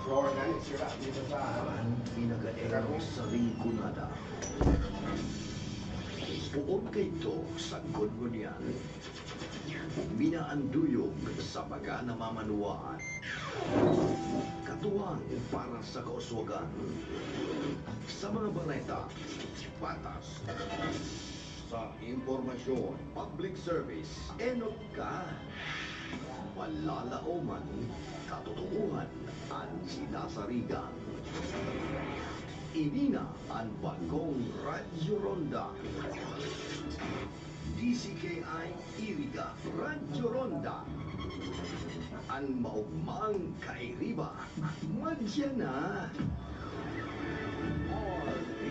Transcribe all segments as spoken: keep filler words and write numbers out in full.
An pinaka-erong sa rinconada. Poon kaidto sagkod ngunyan. Minaanduyog sa mga namamanwaan. Katuwang para sa kauswagan. Sa mga bareta, patas. Sa impormasyon, public service, enot ka. Malalaoman, katotohanan, an sinasarigan. Ini na an bagong Radyo Ronda. D C K I Iriga, Radyo Ronda. An maugmang kairiba, madya na. R P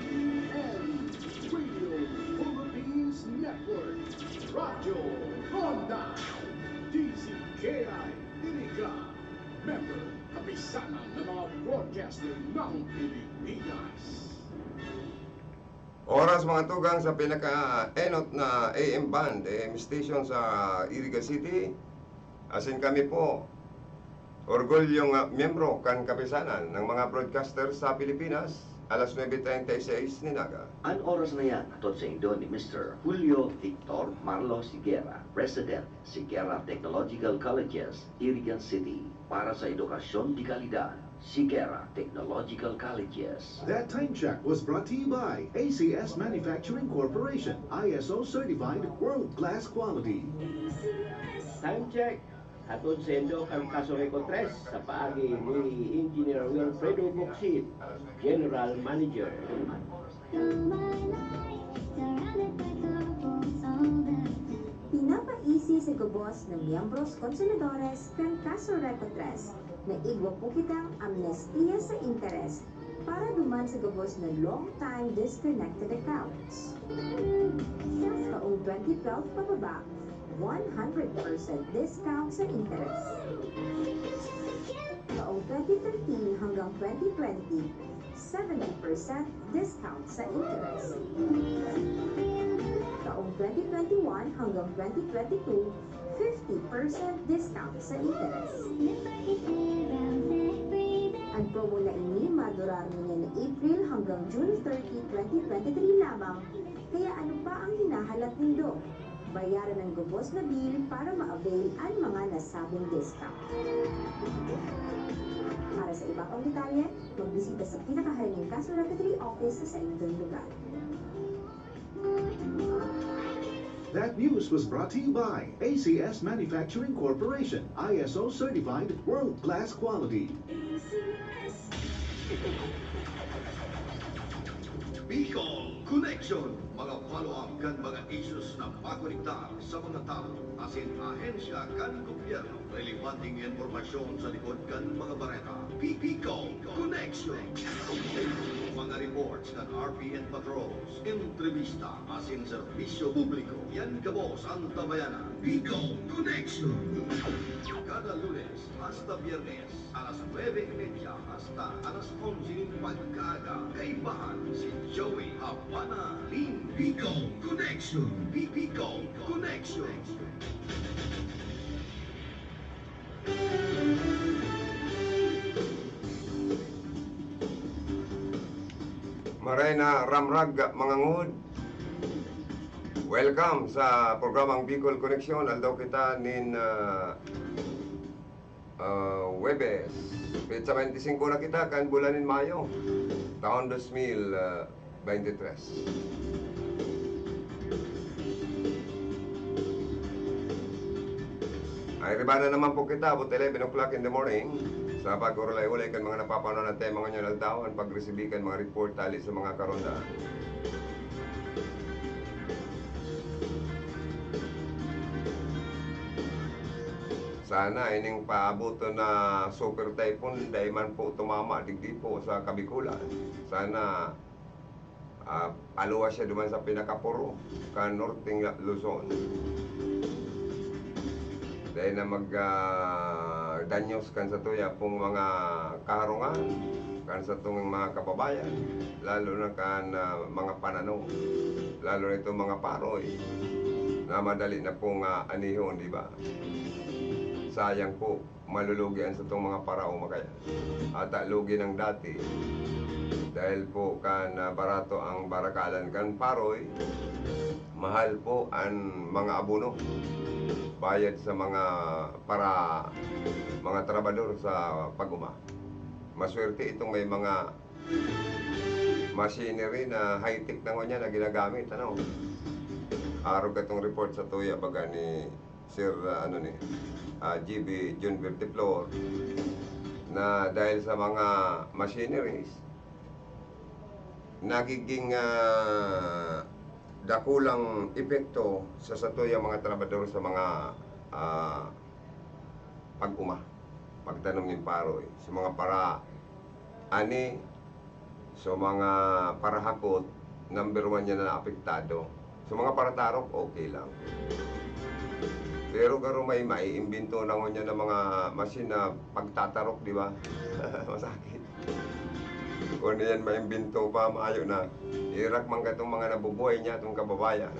N Radio Philippines Network, Radyo Ronda, D C K I Iriga, member, kapisanan ng mga broadcaster ng Pilipinas. Oras, mga tugang, sa pinaka-enot na A M band, A M station sa Iriga City. Asin kami po, orgulyong, ah, miyembro kan Kapisanan ng mga Broadcaster sa Pilipinas, alas nuebe treinta y seis nin aga. An oras na yan, hatod saindo ni Mister Julio Victor Marlos Higuera, President, Higuera Technological Colleges, Iriga City. Para sa edukasyon de kalidad, Higuera Technological Colleges. That time check was brought to you by A C S Manufacturing Corporation, I S O certified, world-class quality. Time check, hatod saindo kan Casoreco tres sa paagi ni Engineer Wilfredo Bocsit, General Manager. Pinapaisi sa gabos na miyembros konsuladores kan Casoreco tres na igwa po kitang amnestiya sa interes para duman sa gabos na long time disconnected accounts. Taong twenty twelve pababa, one hundred percent discount sa interes. Taong twenty thirteen hanggang twenty twenty, seventy percent discount sa interes. Taong twenty twenty-one hanggang twenty twenty-two, fifty percent discount sa interes. Ang promo na ini madurar ngunyan na April hanggang June thirty, twenty twenty-three lamang, kaya ano pa ang hinahalat nindo? Bayaran ang gabos na bill para ma-avail an mga nasabing discount. Para sa iba pang detalye, magbisita sa pinakaharing Casoreco three office sa saindong lugar. That news was brought to you by A C S Manufacturing Corporation, I S O certified, world-class quality. Bicol Connection, mga follow-up kan mga issues na makonektar sa mga tawo asin ahensya kan gobyerno. Relebanteng impormasyon sa likod kan mga bareta. Bicol Connection. Mga reports kan R P N Patrols, entrevista asin serbisyo publiko. Yan gabos an tabayanan. Bicol Connection. Kada Lunes hasta Biyernes, alas nuebe y media hasta alas onse nin pagkaaga. Kaibahan si Joey Habana Lin. Bicol Connection. Bicol Connection. Maray na ramrag, mga ngod. Welcome sa programang Bicol Connection. Aldaw kita nin, ah, ah, Huwebes, petsa twenty-cinco na kita kan bulan nin Mayo, taon dos mil, ah, twenty-three. Ay, riba na naman po kita, about eleven o'clock in the morning, sa pag-urulay-ulay kan mga napapanahon at tema ngunyan aldaw, an pagresibi kan mga report hali sa mga karonda. Sana ining paaboton na super typhoon, dai man po tumama digdi po sa Kabikulan. Sana, ah, paluwas siya duman sa pinakaporo kan Norteng Luzon. Dai na mag, ah, danyos kan satuya pong mga kaharungan, kan satong mga kababayan, lalo na kan, ah, mga pananom, lalo na itong mga paroy na madali na pong, ah, anihon, di ba? Sayang po. malulugi an satong mga paraoma kaya. Ata lugi nang dati. Dahil po kan, ah, barato ang barakalan kan Paroy, mahal po an mga abono. Bayad sa mga para, mga trabador sa pag-uma. Maswerte itong may mga machinery na high-tech na ngunyan na ginagamit, ano. Arog katong report sa tuya baga ni Sir, ah, ano ni, ah, G B Junbert Deflor, na dahil sa mga machineries, nagiging, ah, dakulang epekto sa satuyang mga trabador sa mga, ah, pag-uma, pagtanom nin paroy, sa mga para ani, sa mga parahakot, number one yan na apektado. Sa mga paratarok, okay lang. Pero garo may maiimbento na ngunyan ng mga masin na pagtatarok, di ba? Masakit. Kung ano yan maimbento pa, mayo na. Irak man katong mga nabubuhay niya, itong kababayan,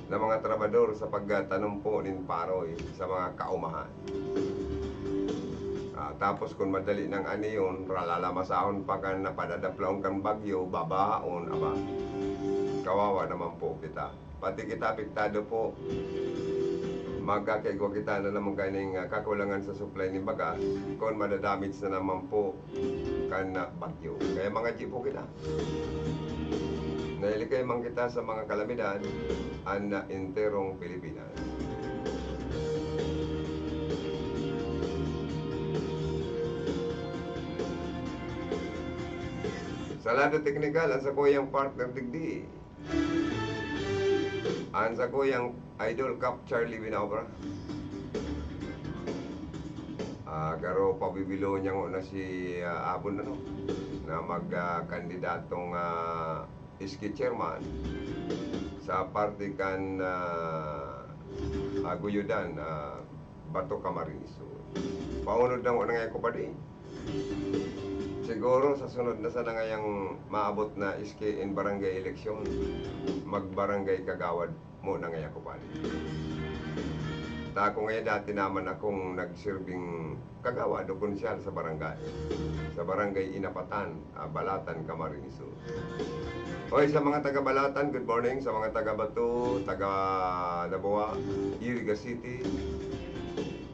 na mga trabador sa pagtanom po nin paroy sa mga kaumahan. Ah, tapos kung madali nang aniyon, ralalamasahon pa kan napadadaplaon kan bagyo, babahaon, aba, kawawa naman po kita. Pati kita apektado po. Magkakaigwa kita na naman kaning, ah, kakulangan sa supply nin bagas, kung madadamage na naman po kan, ah, bagyo. Kaya mga G po kita. Nahilikay man kita sa mga kalamidad, an, ah, enterong Pilipinas. Sa lado teknikal, ang sakuyang partner digdi, ang sakuyang idol, Kap Charlie Binaobra. Ah, garo pabibilo niya ngo na si, ah, Abon, ano, na mag, ah, kandidatong, ah, S K chairman sa parte kan, ah, ah, Guyudan, ah, Bato Camarines Sur. Paunod na ngo na nga ako pa din. Siguro sa sunod na sana ngayang maabot na S K in barangay eleksyon, magbarangay kagawad mo na ngaya ko pali. Ta ako ngaya dati naman akong nagsirbing kagawad o konsyal sa barangay, sa barangay Inapatan, ah, Balatan, Camarines Sur. Oy, sa mga taga Balatan, good morning. Sa mga taga Bato, taga Labuan, Iriga City,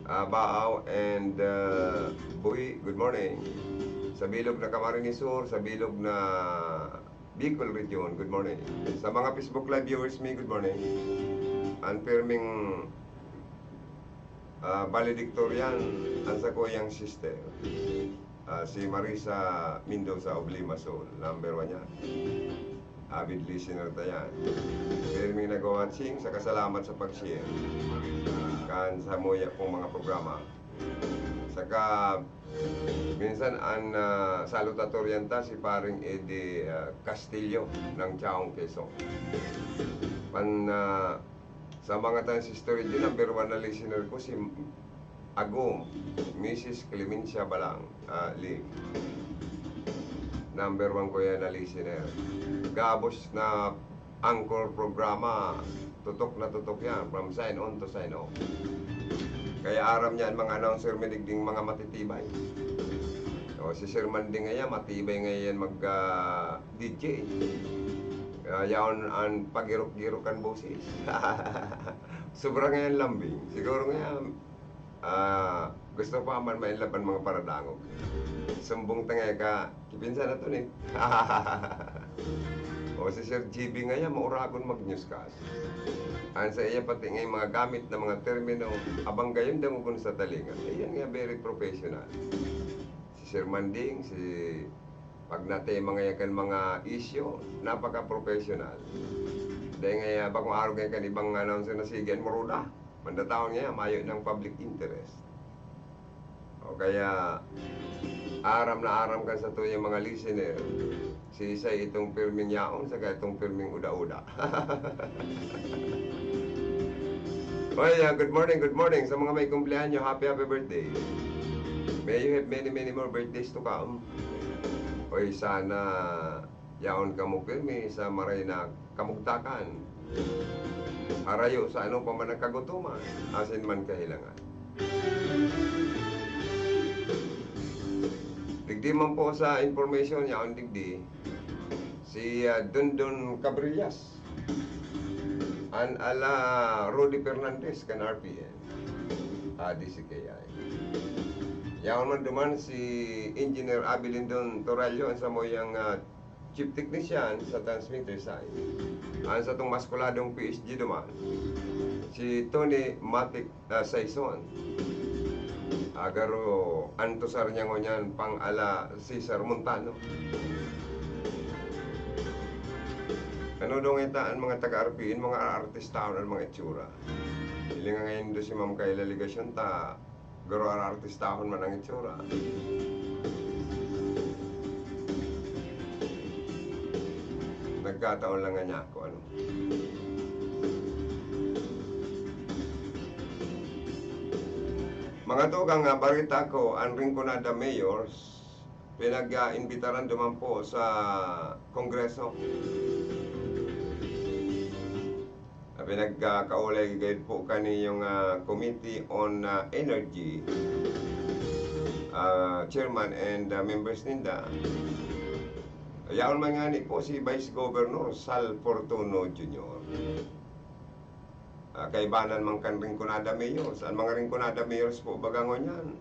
ah, Baao, and, ah, Buhi, good morning. Sa bilog na Camarines Sur, sa bilog na Bicol Region, good morning. Sa mga Facebook Live viewers mi, good morning. Ang pirming, ah, valedictorian, ang sakuyang sister, ah, si Marisa Mendoza of Limassol, number one yan. Avid listener ta yan. Pirming nagwa-watching, saka salamat sa pag-share kan samuya pong mga programa. Saka, minsan an, ah, salutatorian ta si Paring Eddie, ah, Castillo ng Chaong, Quezon. Pan, ah, sa mga tansistor, di number one na listener ko si Agom, Missus Clemencia Balang, ah, Lee. Number one ko yan na listener. Gabos na anchor programa, tutok na tutok yan, from sign on to sign off. Kaya aram niya ang mga announcer, midigding mga matitibay. O, si Sir Manding ngayon, matibay ngayon mag, ah, D J. Kaya yaon ang pagirok-girok kan boses. Sobra ngayon lambing. Siguro ngayon, ah, gusto pa man mailab an mga paradangog. Sumbong ta ngaya ka, kipinsan na to ni. O, si Sir G B ngaya, mauragon mag-newscast. Ang sa iya pati nga yung mga gamit na mga termino, abang gayon dangogon sa talinga. Iyan nga, very professional. Si Sir Manding, si, pag natema ngaya kan mga issue, napaka-professional. Dahil ngaya, bakong araw ngaya kan ibang announcer na sige, an maruda. Mandataon ngaya, mayo ng public interest. O kaya, aram na aram kan satuyang mga listener, siisay itong pirming yaon, saka itong pirming uda-uda. Oy, ah, good morning, good morning sa mga may kumpleanyo. Happy, happy birthday. May you have many, many more birthdays to come. Oy, sana yaon kamo pirmi sa maray na kamugtakan. Harayo sa ano pa man ang kagutoman, asin man kahilangan. Di man po sa information niya, ang digdi, si, ah, Dondon Cabrillas, an ala Rudy Fernandez kan R P N, ah, D C K I. Yaon man duman si Engineer Abby Lindon Torallo, an samuyang, ah, chief technician sa transmitter side. An satong maskuladong P S G duman, si Tony Matic, ah, Saison. Agaro, antusar niya ngunyan pang ala Cesar Montano. Ano daw ngita an mga taga-R P N, mga artistahon an mga itsura. Hilinga ngayon do si Ma'am Kayla Legacion ta, garo artistahon man ang itsura. Nagkataon lang nga niya ako, ano. Mga tugang, ah, barita ko, an Rinconada Mayors, pinag-imbitaran duman po sa Kongreso. Ah, pinagkakaulay gayud po kaniyong, ah, Committee on, ah, Energy, ah, chairman and, ah, members ninda. Yaon man ngani po si Vice Governor Sal Fortuno Junior. Ah, kaibanan man kan Rinconada Mayors. An mga Rinconada Mayors po, baga ngunyan,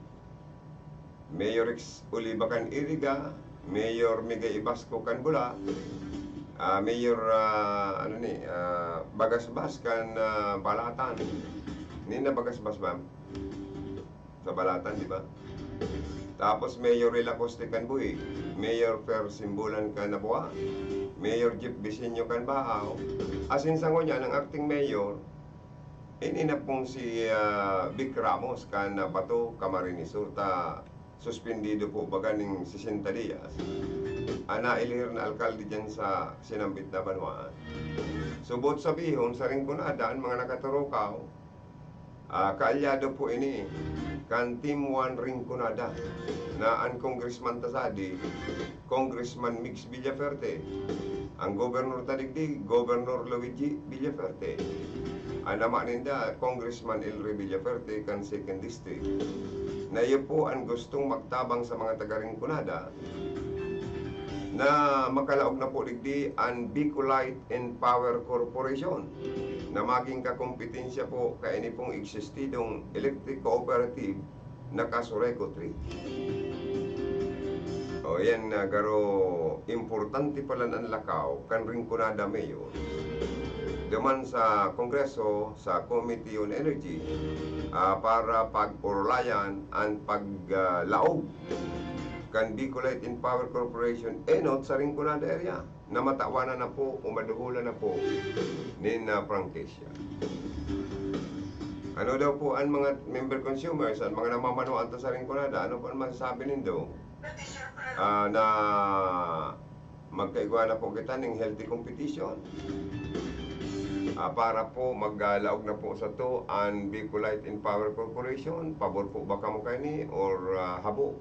Mayor Rex Oliva kan Iriga, Mayor Migay Ibasco kan Bula, ah, Mayor, ah, ano ni, ah, Bagasbas kan, ah, Balatan. Ni na Bagasbas, ma'am? Sa Balatan, di ba? Tapos Mayor Rila Coste kan Buhi, Mayor Fer Simbulan kan Nabua, Mayor Jeff Bisinyo kan Baao. Asin sa ngunyan, ang acting mayor, ini na pong si, ah, Vic Ramos kan, ah, Bato, Camarines Sur, ta suspendido po baga ning sesenta dias. An nailihir na alkalde diyan sa sinambit na banwaan. Subot sabihon, sa Rinconada, an mga nakaturukaw, ah, kaalyado po ini kan Team One Rinconada, na an Congressman ta sadi, Congressman Migs Villaferte. An gobernador ta digdi, Gobernador Luigi Villaferte. An ama ninda, Congressman Elry Villaferte, kan Second District. Na iyo po an gustong magtabang sa mga taga Rinconada na makalaog na po digdi an Bicolite and Power Corporation na maging kakompetensya po kaini pong eksistidong electric cooperative na Casureco three. O, yan, ah, garo importante pala an lakaw kan Rinconada Mayor duman sa Kongreso, sa Committee on Energy, ah, para pag-orolayan an pag, ah, laog kan Bicolite and Power Corporation enot sa Rinconada area na matawanan na po o maduholan na po nin, ah, prangkisya. Ano daw po an mga member consumers, an mga namamanwaan ta sa Rinconada? Ano po an masasabi nindo? Ah, na magkaigwa na po kita ning healthy competition. Ah, para po maglaog na po sato an Bicolite and Power Corporation. Pabor po ba kamo kaini or, ah, habo?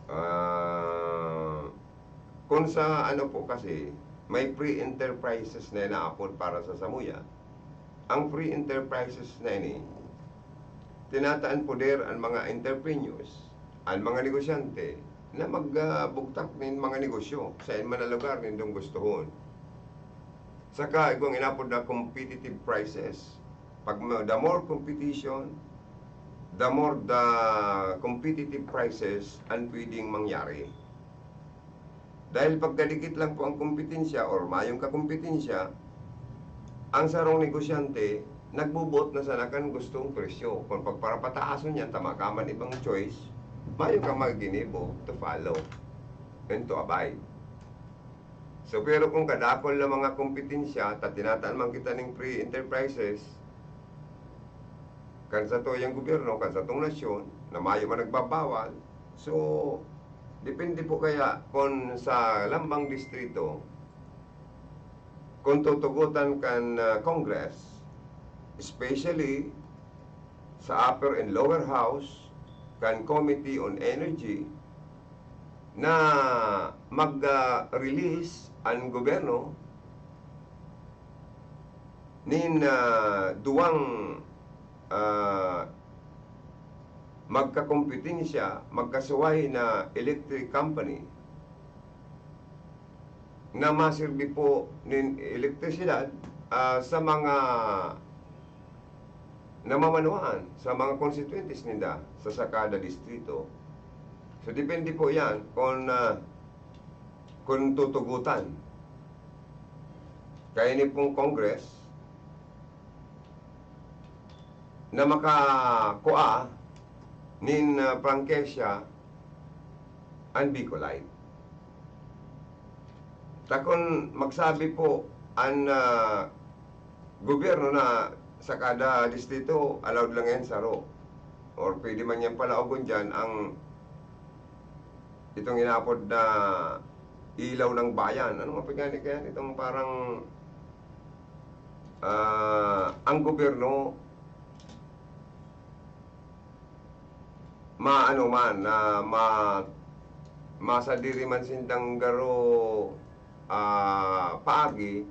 Ah, kung sa ano po kasi, may free enterprises na inaapod para sa samuya. Ang free enterprises na ini, tinataan poder an mga entrepreneurs, an mga negosyante, na mag, ah, bugtak nin mga negosyo sa man na lugar nindong gustohon. Saka, igwang inapod na competitive prices. Pag ma-, the more competition, the more the competitive prices ang pwedeng mangyari. Dahil pagkadikit lang po ang kompetensya or mayong kakompetensya, ang sarong negosyante nagbubuot na sana kan gustong presyo. Kung pagparapataason niyan, tama ka man ibang choice, mayo ka maginibo to follow and to abide. So, pero kung kadakol na mga kompetensya, ta tinataan man kita ning free enterprises, kan satuyang gobyerno, kan satong nasyon, na mayo man nagbabawal. So, depende po kaya kung sa lambang distrito, kung tutugotan kan, ah, Congress, especially sa upper and lower house, kan Committee on Energy, na mag, ah, release an gobyerno nin, ah, duwang, ah, magkakompetensya, magkasuway na electric company na maserbi po nin elektrisidad, ah, sa mga namamanuan, sa mga konstituyentes ninda sa sakada distrito. So, depende po yan kung, ah, kung tutugutan. Kaya ni pong Congress, na makakua nin, ah, prangkisya an Bicolite. Ta kun magsabi po an, ah, gobyerno na sa kada distrito, allowed lang yan saro. Or pwede man yan palaogon diyan ang itong inaapod na ilaw ng bayan. Ano nga pa gani kaya itong parang, ah, ang gobyerno maano man, na ma-, masadiri man sindang garo, ah, paagi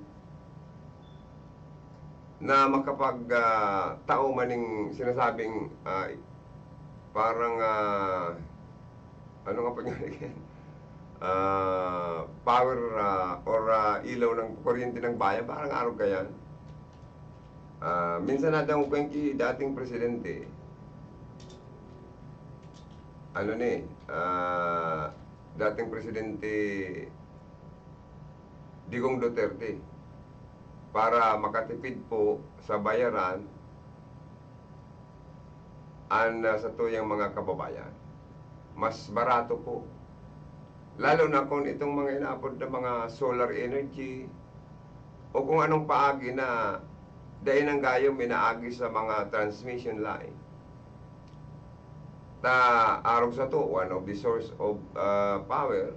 na makapag, ah, tao man ning sinasabing, ah, parang, ah, ano nga pa nga yan? Ah, power, ah, or, ah, ilaw ng kuryente ng bayan, parang arog ka yan. Ah, minsan nadangog ko yan ki dating presidente. Ano ni, ah, dating presidente Digong Duterte para makatipid po sa bayaran an, ah, satuyang mga kababayan. Mas barato po. Lalo na kung itong mga inaapod na mga solar energy o kung anong paagi na dai nang gayo minaagi sa mga transmission line. Ta arog sato, one of the source of, ah, power,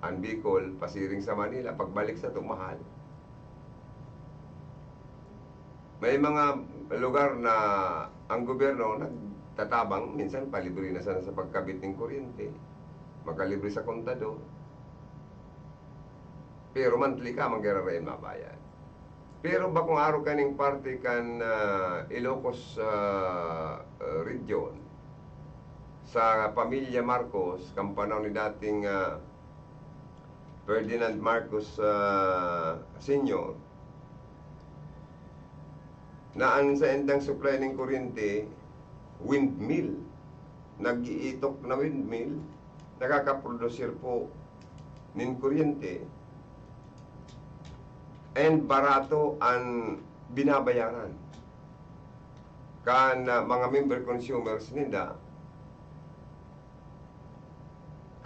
an Bicol, pasiring sa Manila, pagbalik sato, mahal. May mga lugar na ang gobyerno nagtatabang, minsan palibre na sana sa pagkabit nin kuryente, makalibre sa kontador. Pero monthly ka man giraray mabayad. Pero bakong arog kaning parte kan, ah, Ilocos, ah, ah, Region, sa pamilya Marcos, kan panahon ni dating, ah, Ferdinand Marcos, ah, Senior, na an saindang supply nin kuryente, windmill. Nag-iitok na windmill, nakakaprodusir po nin kuryente, and barato an binabayaran kan, ah, mga member consumers ninda.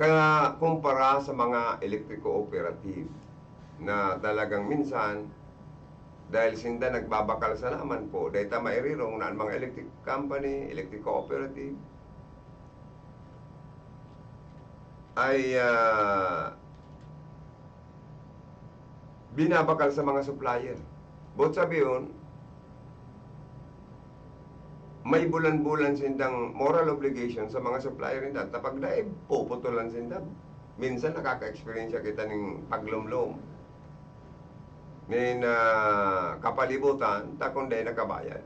Kaya kumpara sa mga electric cooperative na talagang minsan, dahil sinda nagbabakal sa laman po, dahil ta mairirong na ang mga electric company, electric cooperative, ay, ah, binabakal sa mga supplier. Boot sabihon, may bulan-bulan sindang moral obligation sa mga supplier ninda. Ta pag dai, puputulan sinda. Minsan nakaka-experience kita ning paglomlom nin, ah, kapalibutan, ta kun dai nakabayad.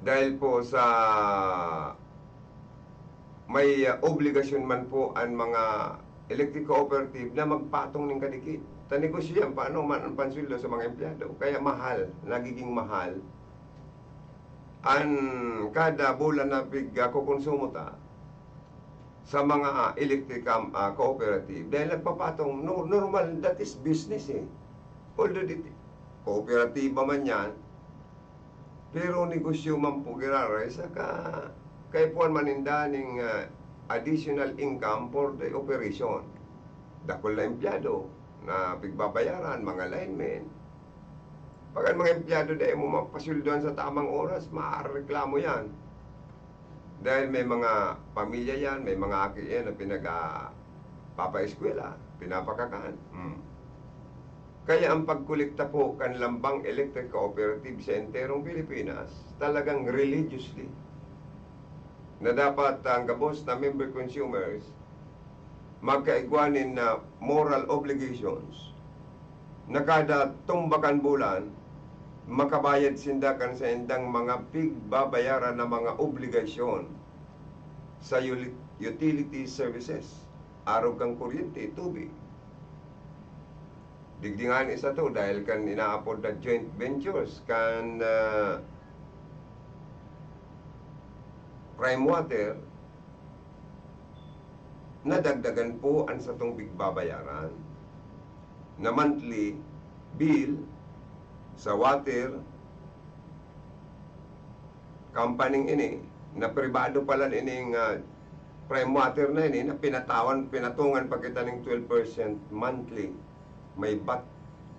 Dahil po sa may, ah, obligasyon man po an mga electric cooperative na magpatong nin kadikit. Ta negosyo yan, paano man ang pansweldo sa mga empleyado. Kaya mahal, nagiging mahal an kada bulan na pig-, ah, kokonsumo ta sa mga, ah, electric, um, ah, cooperative. Dahil nagpapatong, no-, normal, that is business eh. Although di, kooperatiba man yan, pero negosyo man po giraray, saka kaipuhan man ninda ning, ah, additional income for the operation. Dakul na empleyado na pigbabayaran, mga linemen. Pag ang mga empleyado dai mo mapasweldoan sa tamang oras, maareklamo yan. Dahil may mga pamilya yan, may mga aki yan na pinagpapaeskwela, pinapakakan. Hmm. Kaya ang pagkolekta po kan Lambang Electric Cooperative sa enterong Pilipinas, talagang religiously, na dapat ang gabos na member consumers magkaigwa nin, ah, moral obligations na kada tumba kan bulan, makabayad sinda kan saindang mga pigbabayaran na mga obligasyon sa uli-, utility services, arog kan kuryente, tubig. Digdi ngani sato dahil kan inaapod na joint ventures kan, ah, Prime Water, nadagdagan po an satong pigbabayaran na monthly bill sa water company ini, na pribado pala ining, ah, Prime Water na ini, na pinatawan, pinatungan pa kita ning twelve percent monthly. May vat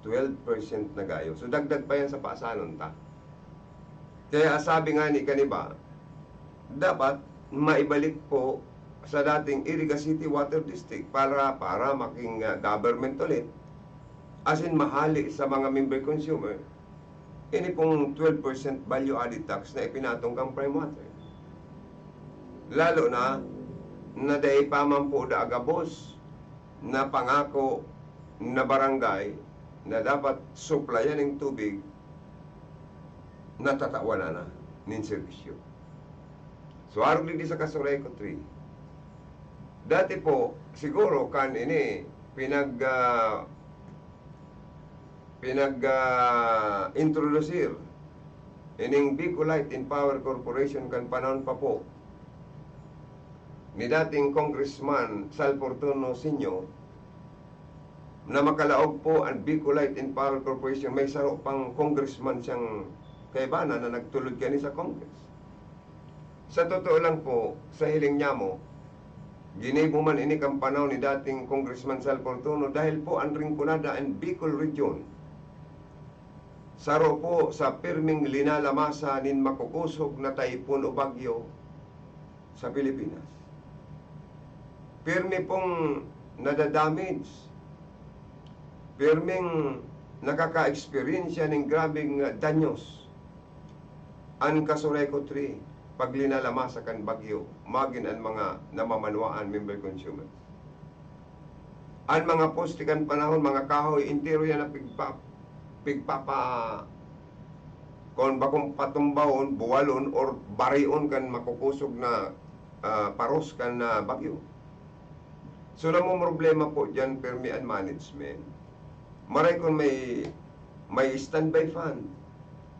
twelve percent na gayo. So, dagdag pa yan sa pasanon ta. Kaya sabi nga ni kaniba, dapat maibalik po sa dating Iriga City Water District para, para maging, ah, government ulit. As in, mahali sa mga member consumer, ini pong twelve percent value added tax na ipinatong kang Prime Water. Lalo na, na dai pa man po da gabos na pangako na barangay na dapat suplayan ning tubig, natatawanan na nin serbisyo. So, arog digdi sa Casureco three. Dati po, siguro kan ini pinag, ah, pinag, ah, introdusir ining Bicolite and Power Corporation kan panahon pa po ni dating Congressman Sal Fortuno Senior, na makalaog po an Bicolite and Power Corporation, may saro pang congressman siyang kaibanan na nagtulod kani sa Congress. Sa totoo lang po, sa hiling niya mo, ginibo man ini kan panahon ni dating Congressman Sal Fortuno dahil po an Rinconada and Bicol Region, saro po sa pirming linalamasa nin makukosog na typhoon o bagyo sa Pilipinas. Pirmi pong nadadamage, pirming nakaka-eksperyensya nin grabeng danyos an Casureco three pag linalamasa kan bagyo, magin an mga namamanwaan, member consumer. An mga poste kan panahon, mga kahoy, entero yan na pigpa-, pigpapa-, kung bakong patumbawon, buwalon, or barion kan makukosog na, ah, paros kan, ah, bagyo. So, namomroblema po diyan, pirmi an management. Maray kun may, may standby fund,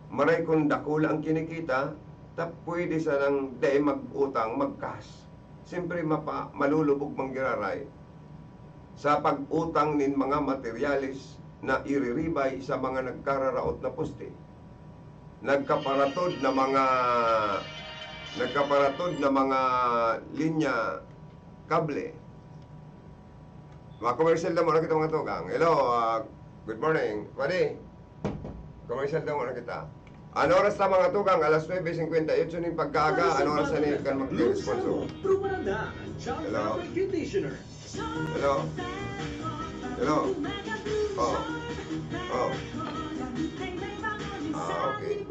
maray kun dakula ang kinikita, ta pwede sanang dai mag-utang, mag-cash. Siyempre, mapa-, malulubog man giraray sa pag-utang nin mga materyales na iriribay sa mga nagkararaot na poste, nagkaparatod na mga, nagkaparatod na mga linya, kable. Mga commercial na muna kita, mga tugang. Hello, ah, good morning. Pwede? Commercial daw na kita. An oras ta, mga tugang, alas nuebe cincuenta y ocho nin pagkaaga. An oras na niyo kan magdesponso. Hello? Hello? Hello? Oh. Oh. Ah, okay.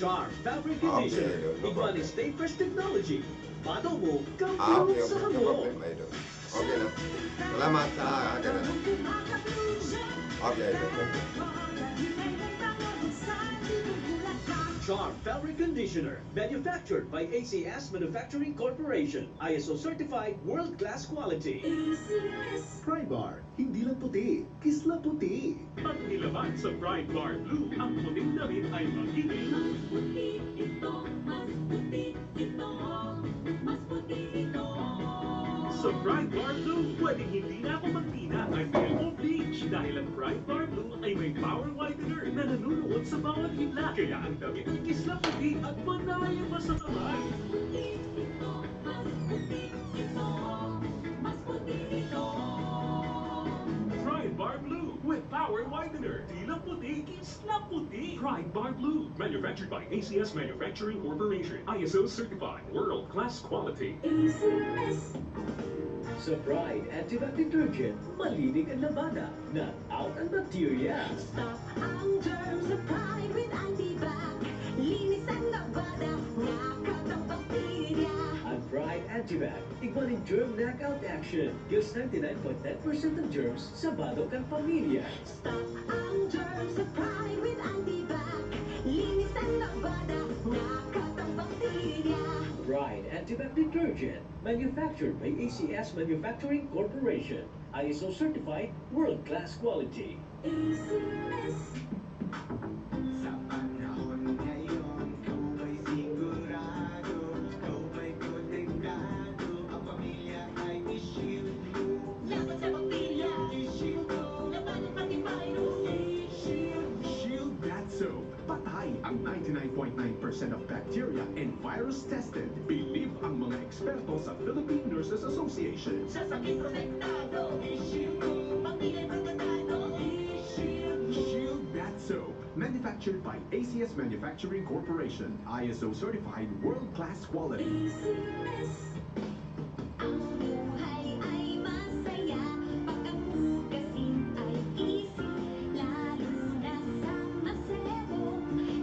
Char Fabric Conditioner. Okay, no problem. Igwa ni Stay Fresh Technology. Bato mo, ah, okay, okay, no problem, idol. Okay na. Salamat sa akin na. Okay, okay, okay. Char Fabric Conditioner, manufactured by A C S Manufacturing Corporation, I S O certified, world-class quality. Pride Bar, hindi lang puti, kislaputi. Pag nilaban sa Pride Bar Blue ang puting damit ay magiging mas puti ito, mas puti ito, mas puti ito. Sa Pride Bar Blue, pwedeng hindi na ako magtina, ay may bleach, dahil ang Pride Bar Blue ay may power whitener na nanunuot sa bawat himla. Kaya ang damit ay kislaputi at panay ang masakamay. Mas puti ito, mas puti ito, mas puti ito. Pride Bar Blue with power whitener. Tila puti, kislaputi. Pride Bar Blue. Manufactured by A C S Manufacturing Corporation. I S O certified. World class quality. A C S. Sa Pride Antibac Detergent, malinis ang labada, knock out ang bakterya. Stop ang germs sa Pride with Antibac. Linis ang labada, knock out ang bakterya. Ang Pride Antibac, igwa nin germ knockout action. Kills ninety-nine point nine percent ng germs sa bado kan pamilya. Stop ang germs sa Pride with Antibac. Detergent, manufactured by A C S Manufacturing Corporation. I S O certified, world-class quality. A C S. Sa panahon ngayon, ikaw ba'y sigurado? Ikaw ba'y protektado? Ang pamilya ay i-shield mo. Laban sa bakterya, i-shield mo. Labanan pati virus, i-shield mo. Shield Bath Soap. Patay ang ninety-nine point nine percent of bacteria and virus tested. Believe ang mga eksperto sa Philippine Nurses Association. Sa sakit protektado, i-shield mo. Pamilya protektado, i-shield mo. Shield Bath Soap. Manufactured by A C S Manufacturing Corporation. I S O certified, world-class quality. A C S. Ang buhay ay masaya pag ang hugasin ay easy, lalo na sa masebo,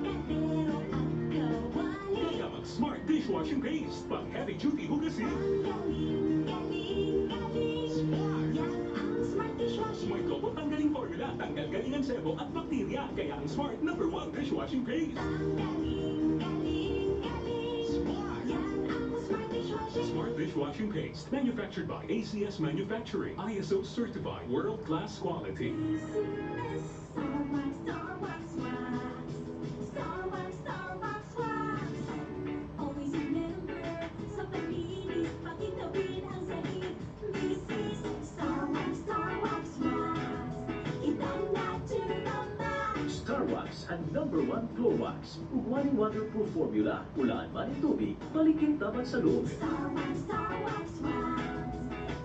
kaldero at kawali. Kaya mag-Smart Dishwashing Paste, pang heavy duty hugasin. Ang galing, galing, galing. Smart. Yan ang Smart Dishwashing. May Double Tanggaling Formula, tanggal galing ang sebo at bakterya. Kaya ang Smart, number one dishwashing paste. Ang galing, galing, galing. Smart. Yan ang Smart Dishwashing. Smart Dishwashing Paste, manufactured by A C S Manufacturing, I S O certified, world-class quality. A C S. Star Wax, Star Wax, Wax. Star Wax, Star Wax, Wax. Always remember, sa palinis, pakitawin ang sahig. This is Star Wax, Star Wax, Wax. Itang na to the max. Star Wax, ang number one floor wax. Ugma nin waterproof formula, ulaan man nin tubig, malikit naman sa loob. Star Wax, Star Wax, Wax.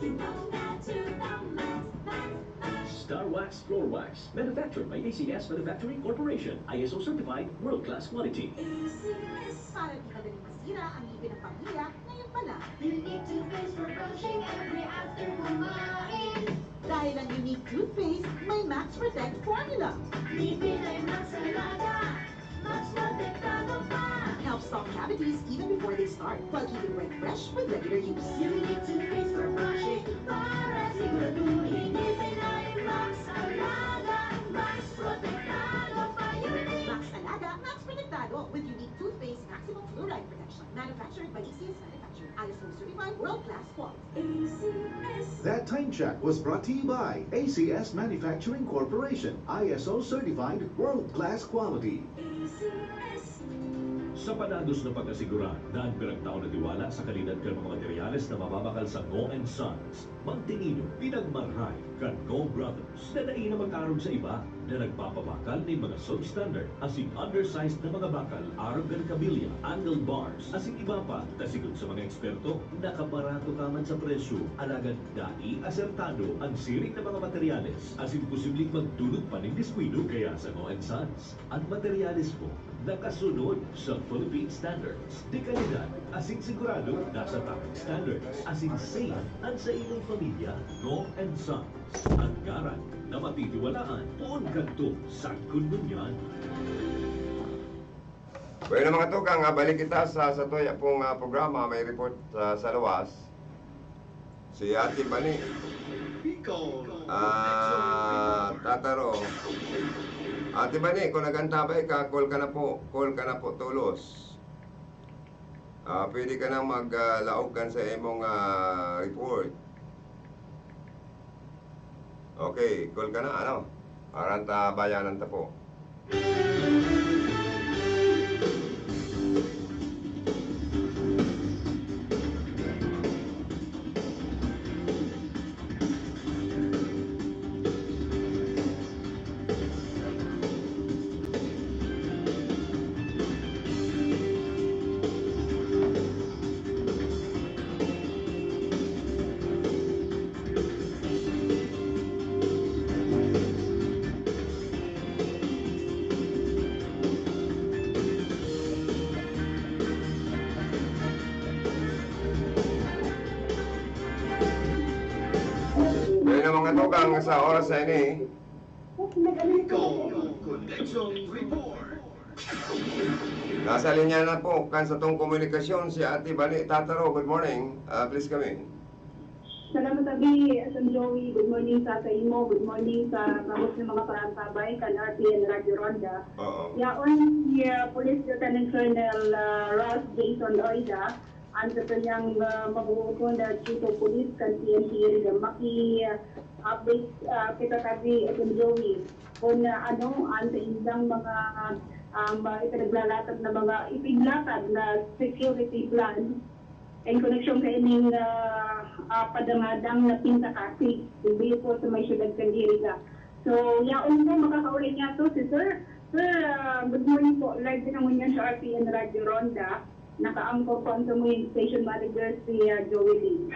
Itang na to the max, max, max. Star Wax Floor Wax, manufactured by A C S Manufacturing Corporation, I S O certified, world-class quality. A C S. Para di madaling masira ang ngipin ng pamilya, ngayon pa lang. Unique toothpaste for brushing every after kumain. Dahil ang Unique toothpaste may Max Protect formula. Ngipin ay Max Alaga, Max Protektado pa. Helps stop cavities even before they start, while keeping breath fresh with regular use. Unique toothpaste for brushing, para siguraduhin ngipin ay Max Alaga, Max Protektado pa. Unique. Max Alaga, Max Protektado, with Unique toothpaste maximum fluoride protection. Manufactured by A C S Manufacturing, I S O certified, world-class quality. A C S. That time check was brought to you by A C S Manufacturing Corporation, I S O certified, world-class quality. A C S. Sa panados na pag-asigura, daan pinagtao na tiwala sa kalidad kan mga materyales na mababakal sa Ngo and Sons. Magtinino, pinagmarhay kan Ngo Brothers na dai na mag-arog sa iba na nagpapabakal nin mga substandard asin undersized na mga bakal arog kan kabilya, angle bars, asin iba pa. Ta sigon sa mga eksperto, nakabarato ka man sa presyo, alagad dai asertado an siring na mga materyales asin posibleng magdulot pa nin diskuido. Kaya sa Ngo and Sons, an materyales mo nakasunod sa Philippine standards, de kalidad asin sigurado nasa tamang standards, asin safe an saimong pamilya. Ngo and Sons, an ngaran na matitiwalaan poon kadto sagkod ngunyan. Bueno, mga tugang, ah, balik kita sa, sa tuya pong, ah, programa, may report, ah, sa luwas. Si Ate Bani. Ah, Tataro. Ate Bani, kung nag-antabay ka, call ka na po. Call ka na po, tolos. Ah, pwede ka nang mag, ah, laog kan sa imong, ah, report. Okay, call ka na, ano? Aran ta bayanan ta po. Bueno, mga tugang, sa oras na ini, Bicol Connection Report. Nasa linya na po kan satong komunikasyon si Ate Bani Tataro. Good morning. Ah, please come in. Salamat, Abi, San Joey. Good morning sa, sa imo. Good morning sa gabos na mga parantabay kan R T N Radyo Ronda. Oo. Yaon si, ah, Police Lieutenant Colonel, ah, Ralph Jason Oida. An sato niyang, ah, mabubuton na Chief of Police kan P N P Iriga, maki-update, ah, kita tadi, Attorney Joey, kung, ah, ano an saindang mga, um, ah, ipinaglalatag na mga, ipinaglatag na security plan in koneksyon kaining, ah, ah, padangadang na Pinta Kasi, digdi po sa may siyudad kan Iriga. So, yaon po, makakauli niya to si Sir. Sir, ah, good morning po. Live din naman yan sa R T N Radyo Ronda. Naka-anchor po ang Tamuyin Station Manager si, ah, Joey Lee.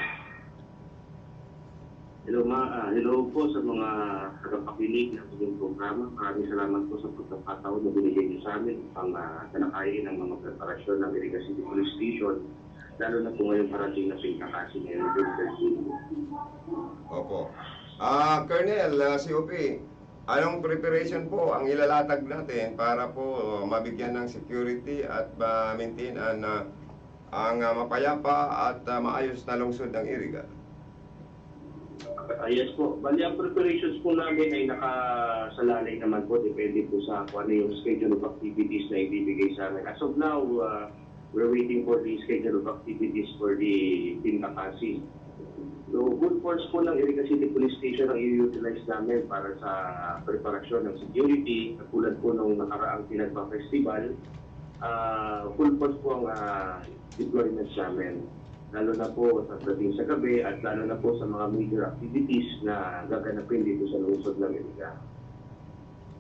Hello, ma-, ah, hello po sa mga tagapakinig ng inyong programa. Maraming salamat po sa pagkakataon na binigay niyo sa amin upang, ah, talakayin ang mga preparasyon ng Iriga City Police Station, lalo na po ngayong parating na Pinta Kasi ngayong June thirteen. Opo. Ah, Colonel, ah, C O P, anong preparation po ang ilalatag natin para po mabigyan ng security at ma-maintain an, ah, ang, ah, mapayapa at, ah, maayos na lungsod ng Iriga? Ah, yes po. Bali, ang preparations po namin ay nakasalalay naman po. Depende po sa kung ano yung schedule of activities na ibibigay sa amin. As of now, ah, we're waiting for the schedule of activities for the Pinta Kasi. So, full force po ng Iriga City Police Station ang i-utilize namin para sa preparasyon ng security. Katulad po nung nakaraang Pinagba Festival, ah, full force po ang, ah, deployment namin. Lalo na po sa dating sa gabi at lalo na po sa mga major activities na gaganapin dito sa lungsod ng Iriga.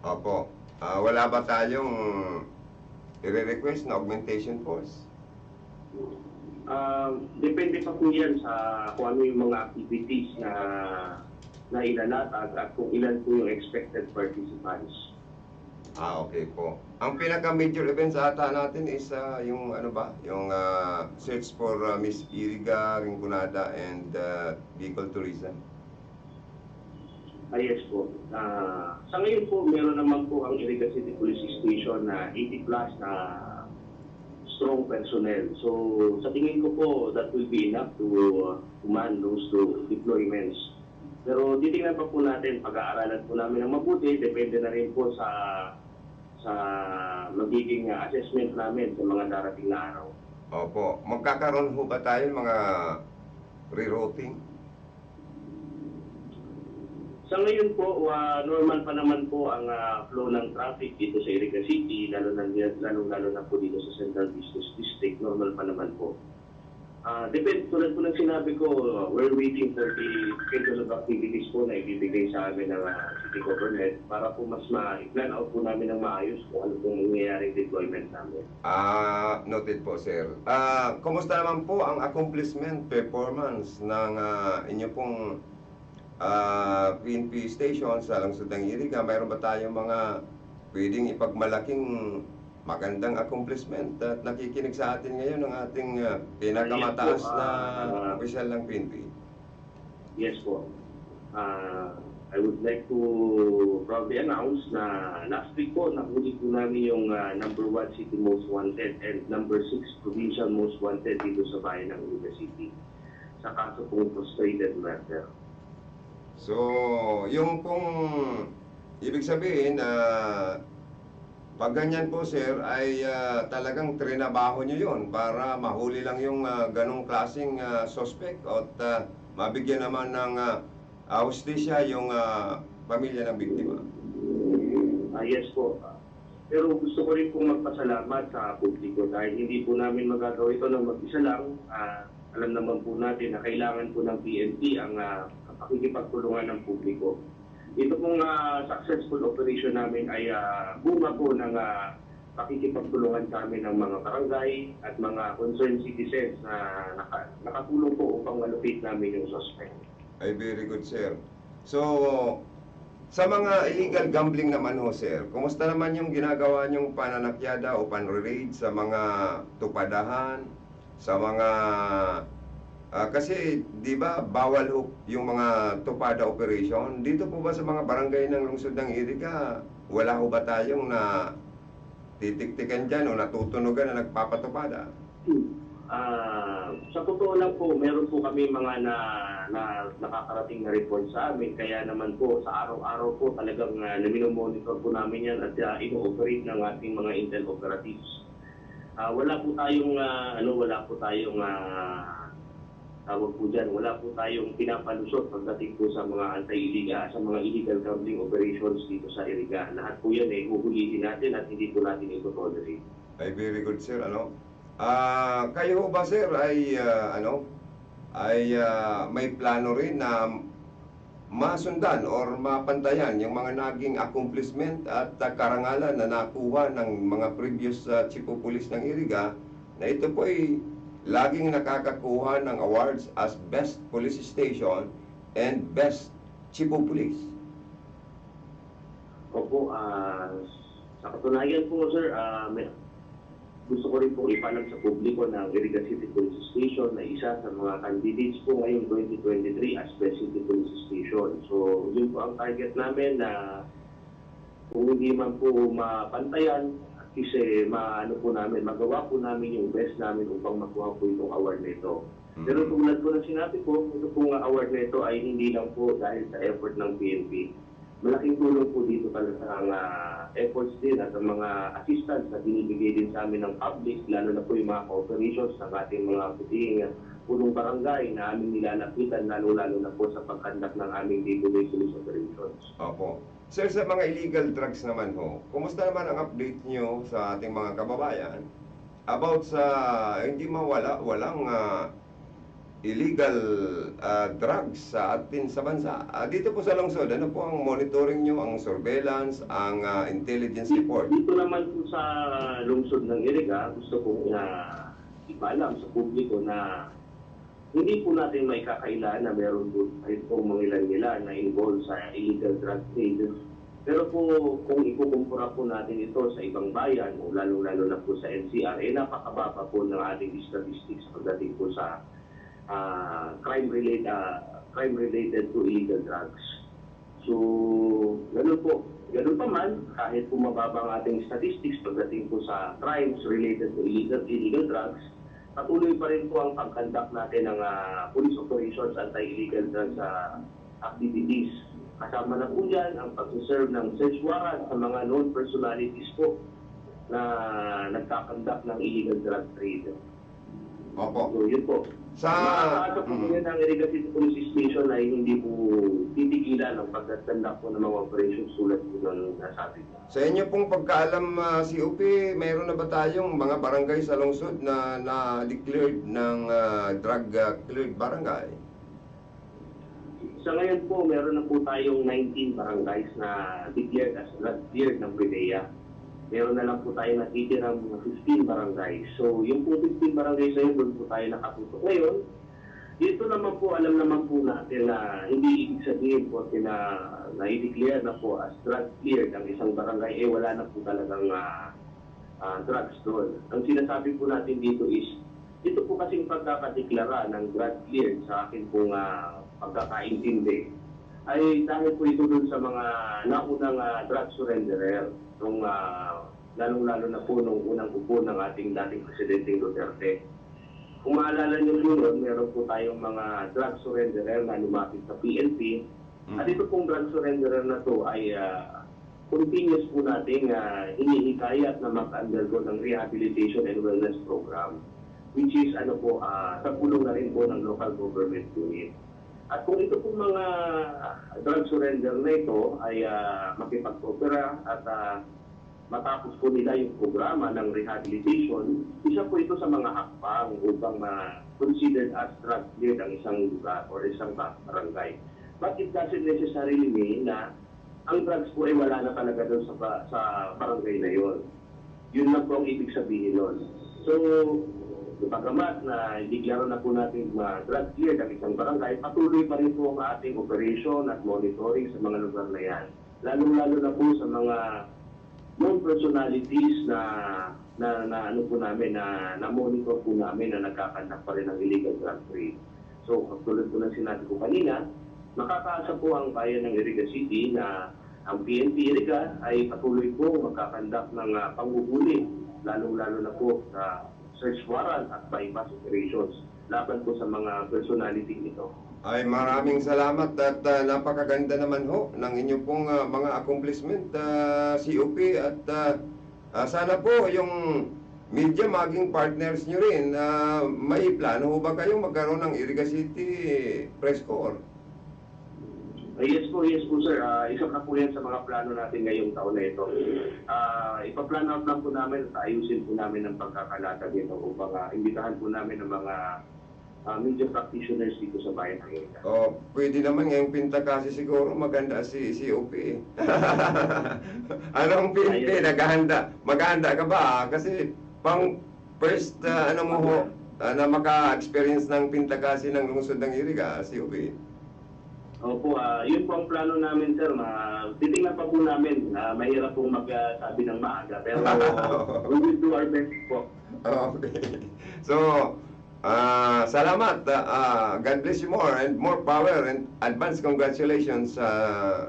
Opo. Ah, wala ba tayong ire-request na augmentation force? Ah, depende pa po yan sa kung ano yung mga activities na, na ilalatag at kung ilan po yung expected participants. Ah, okay po. Ang pinaka-major events ata natin is, ah, yung ano ba, yung, ah, search for, ah, Miss Iriga Rinconada and, ah, Bicol Tourism. Ah, yes po. Ah, sa ngayon po, meron naman po ang Iriga City Police Station na eighty plus na strong personnel. So, sa tingin ko po, that will be enough to, uh, command those two deployments. Pero titingnan pa po natin, pag-aaralan po namin ng mabuti, depende na rin po sa, sa magiging, uh, assessment namin sa mga darating na araw. Opo. Magkakaroon ho ba tayo ng mga rerouting? Sa ngayon po, ah, normal pa naman po ang, ah, flow ng traffic dito sa Iriga City, lalo na, lalong-lalo na po dito sa Central Business District, normal pa naman po. Ah, depende, tulad po ng sinabi ko, we're waiting for the schedule of activities po na ibibigay sa amin ng, ah, city government para po mas ma-plan out po namin ng maayos kung ano pong mangyayaring deployment namin. Ah, noted po, sir. Ah, kumusta naman po ang accomplishment, performance ng, ah, inyo pong, ah, P N P station sa lungsod ng Iriga? Mayroon ba tayong mga pwedeng ipagmalaking magandang accomplishment? At nakikinig sa atin ngayon ang ating, ah, pinakamataas Ah, yes po. na Ah, opisyal ng P N P. Yes po. Ah, I would like to proudly announce na last week po, nahuli po namin yung, ah, number one city most wanted and number six provincial most wanted dito sa bayan ng Iriga City sa kaso pong frustrated murder. So, yung pong ibig sabihin, ah, pag ganyan po, sir, ay, ah, talagang trinabaho nyo yun para mahuli lang yung, ah, ganong klaseng, ah, suspect at, ah, mabigyan naman ng, ah, ah, hustisya yung, ah, pamilya ng biktima. Ah, yes po. Pero gusto ko rin pong magpasalamat sa publiko dahil hindi po namin magagawa ito ng mag-isa lang. Ah, alam naman po natin na kailangan po ng P N P ang, ah, pakikipagtulungan ng publiko. Ito pong, ah, successful operation namin ay, ah, bunga po ng, ah, pakikipagtulungan sa amin ng mga barangay at mga concerned citizens na naka-, nakatulong po upang ma-locate namin yung suspect. Ay, very good, sir. So, sa mga illegal gambling naman ho, sir, kumusta naman yung ginagawa niyong pananakyada o panre-raid sa mga tupadahan, sa mga, ah, kasi, di ba, bawal ho yung mga tupada operation? Dito po ba sa mga barangay ng lungsod ng Iriga, wala ho ba tayong natitiktikan diyan o natutunugan na nagpapatupada? Ah, sa totoo lang po, meron po kami mga na, na nakakarating na report sa amin. Kaya naman po, sa araw-araw po, talagang, ah, namino-monitor po namin yan at, ah, ino-operate ng ating mga intel operatives. Ah, wala po tayong, ah, ano, wala po tayong, ah, tawag po diyan, wala po tayong pinapalusot pagdating po sa mga anti-illegal, sa mga illegal gambling operations dito sa Iriga. Lahat po yan, eh, huhulihin natin at hindi po natin ito tolerate. Ay, very good, sir, ano? Ah, kayo ho ba, sir, ay, ah, ano, ay, ah, may plano rin na masundan or mapantayan yung mga naging accomplishment at, ah, karangalan na nakuha ng mga previous, ah, chief of police ng Iriga, na ito po ay laging nakakakuha ng awards as Best Police Station and Best Chief of Police? Opo, ah, sa katunayan po, sir, ah, may, gusto ko rin pong ipaalam sa publiko na ang Iriga City Police Station na isa sa mga candidates po ngayong twenty twenty-three as Best City Police Station. So, yun po ang target namin, na kung hindi man po mapantayan, at least, eh, maano po namin, magawa po namin yung best namin upang makuha po itong award na ito. Pero tulad po ng sinabi ko, ito pong award na ito ay hindi lang po dahil sa effort ng P N P. Malaking tulong po dito talaga ang, ah, efforts din at ang mga assistance na binibigay din sa amin ng public, lalo na po yung mga cooperations ng ating mga puting punong barangay na aming nilalapitan, lalo-lalo na po sa pag-conduct ng aming day-to-day police operations. Opo. Sir, sa mga illegal drugs naman ho, kumusta naman ang update nyo sa ating mga kababayan about sa hindi mawala, walang, ah, illegal, ah, drugs sa atin sa bansa? Ah, dito po sa lungsod, ano po ang monitoring nyo, ang surveillance, ang, ah, intelligence report? Dito naman po sa lungsod ng Iriga, gusto kong, ah, ipaalam sa publiko na hindi po natin maikakailaan na meron po, rin pong mangilan-ngilan na involved sa illegal drug trade. Pero po, kung ikukumpara po natin ito sa ibang bayan, o lalong-lalo na po sa N C R, eh, napakababa po ng ating statistics pagdating po sa, ah, crime relate-, ah, crime related to illegal drugs. So, ganun po. Ganun pa man, kahit po mababa ang ating statistics pagdating po sa crimes related to illegal, illegal drugs, patuloy pa rin po ang pag-conduct natin ng, ah, police operations, anti-illegal drugs, ah, activities. Kasama na po dyan ang pag-serve ng search warrant sa mga known personalities po na nagkakandak ng illegal drug trade. Opo. So, yun po. Sa Makakaasa po mm. ngayon ang Iriga City Police Station ay hindi po titigilan ang pag-conduct po ng mga operations tulad po ng nasabi ko. Sa inyo pong pagkaalam, ah, C O P, mayroon na ba tayong mga barangay sa lungsod na na-declared ng, ah, drug, ah, cleared barangay? Sa ngayon po, meron na po tayong nineteen barangays na declared as drug cleared ng PDEA. Meron na lang po tayo natitirang mga fifteen barangays. So, yung po fifteen barangays na yun, doon po tayo nakatutok ngayon. Dito naman po, alam naman po natin na hindi ibig sabihin po na, na i-declare na po as drug cleared ang isang barangay, eh, wala na po talagang, ah, ah, drugs doon. Ang sinasabi po natin dito is, ito po kasing pagkakadeklara ng drug cleared sa akin pong, ah, pagkakaintindi ay dahil po ito dun sa mga naunang, ah, drug surrenderer nung, ah, lalong-lalo na po nung unang upo ng ating dating Presidenteng Duterte. Kung maalala niyo po yun, meron po tayong mga drug surrenderer na lumapit sa P N P. Mm. At ito pong drug surrenderer na to ay, ah, continuous po nating, ah, hinihikayat na mag-undergo ng rehabilitation and wellness program, which is, ano po, ah, sa tulong na rin po ng local government unit. At kung ito pong mga drug surrender na ito ay, ah, makipag-coopera at, ah, matapos po nila yung programa ng rehabilitation, isa po ito sa mga hakbang upang ma-considered as drug cleared ang isang lugar or isang ba-, barangay. But it doesn't necessarily mean na ang drugs po ay wala na talaga doon sa ba-, sa barangay na yon. Yun lang po ang ibig sabihin nun. So, bagamat na ideklara na po natin ma-drug cleared ang isang barangay, patuloy pa rin po ang ating operation at monitoring sa mga lugar na yan. Lalong-lalo na po sa mga known personalities na, na, na ano po namin, na, na-monitor po namin na nagkakandak pa rin ng illegal drug trade. So, katulad po ng sinabi ko kanina, makakaasa po ang bayan ng Iriga City na ang P N P Iriga ay patuloy pong magkakandak ng, ah, panghuhuli, lalong-lalo na po sa search warrant at buy-bust operations laban po sa mga personality nito. Ay, maraming salamat at, ah, napakaganda naman ho ng inyo pong, ah, mga accomplishment, ah, C O P, at, ah, ah, sana po yung media, maging partners nyo rin. Ah, may plano ho ba kayong magkaroon ng Iriga City Press Corps? Ah, yes po, yes po, sir. Ah, isa na po yan sa mga plano natin ngayong taon na ito. Ah, ipa-plan out lang po namin at ayusin po namin ang pagkakalatag nito upang ah, imbitahan po namin ang mga ah, media practitioners dito sa bayan ng Iriga. Oh, pwede naman ngayong Pinta Kasi siguro maganda si C O P eh. Anong P N P, Ayun. Naghahanda? Maghahanda ka ba? Kasi pang first ah, ano mo ho, ah, na maka-experience ng Pinta Kasi ng lungsod ng Iriga, C O P. Opo, ah, yun po ang plano namin, sir. Ma titingnan pa po namin. Ah, mahirap pong magsabi ng maaga, pero we will do our best po. Okay. So, ah, salamat. Ah, ah, God bless you more and more power and advance congratulations sa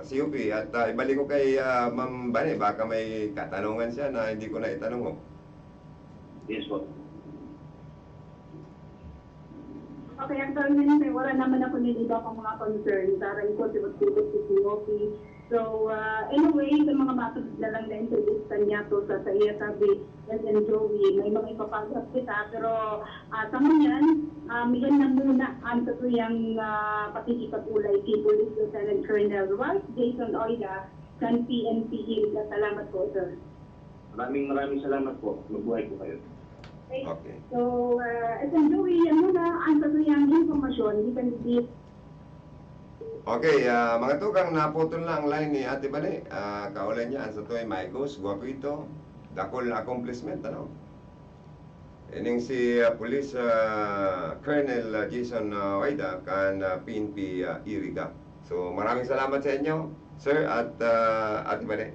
C O P. At ah, ibalik ko kay ah, Ma'am Bane, baka may katanungan siya na hindi ko na itanong ho. Yes po. Okay, actually, wala naman ako nin iba pang mga concerns. Aram ko, sibot-sibot si C O P. So, ah, anyway, sa mga masunod na lang na entrevista niya to sa, sa iya sabi, S M Joey, may mga ipapag-up kita. Pero ah, sa ngayon, um, yan na muna ang satuyang ah, pakikipag-ulay kay Police Lieutenant Colonel Ralph Jason Oida kan P N P Iriga. Salamat po, sir. Maraming maraming salamat po. Mabuhay po kayo. Okay. So, uh, S M Joey, yan muna ang satuyang impormasyon gikan digdi. Okay, ah, mga tugang, naputol na ang line ni Ate Bane. Ah, kaulay niya, ang satoy, may ghost, guwapito, dakul na accomplishment, ano? Ining si ah, Police ah, Colonel ah, Jason ah, Oida kan ah, P N P ah, Iriga. So, maraming salamat sa inyo, sir at ah, Ate Bane.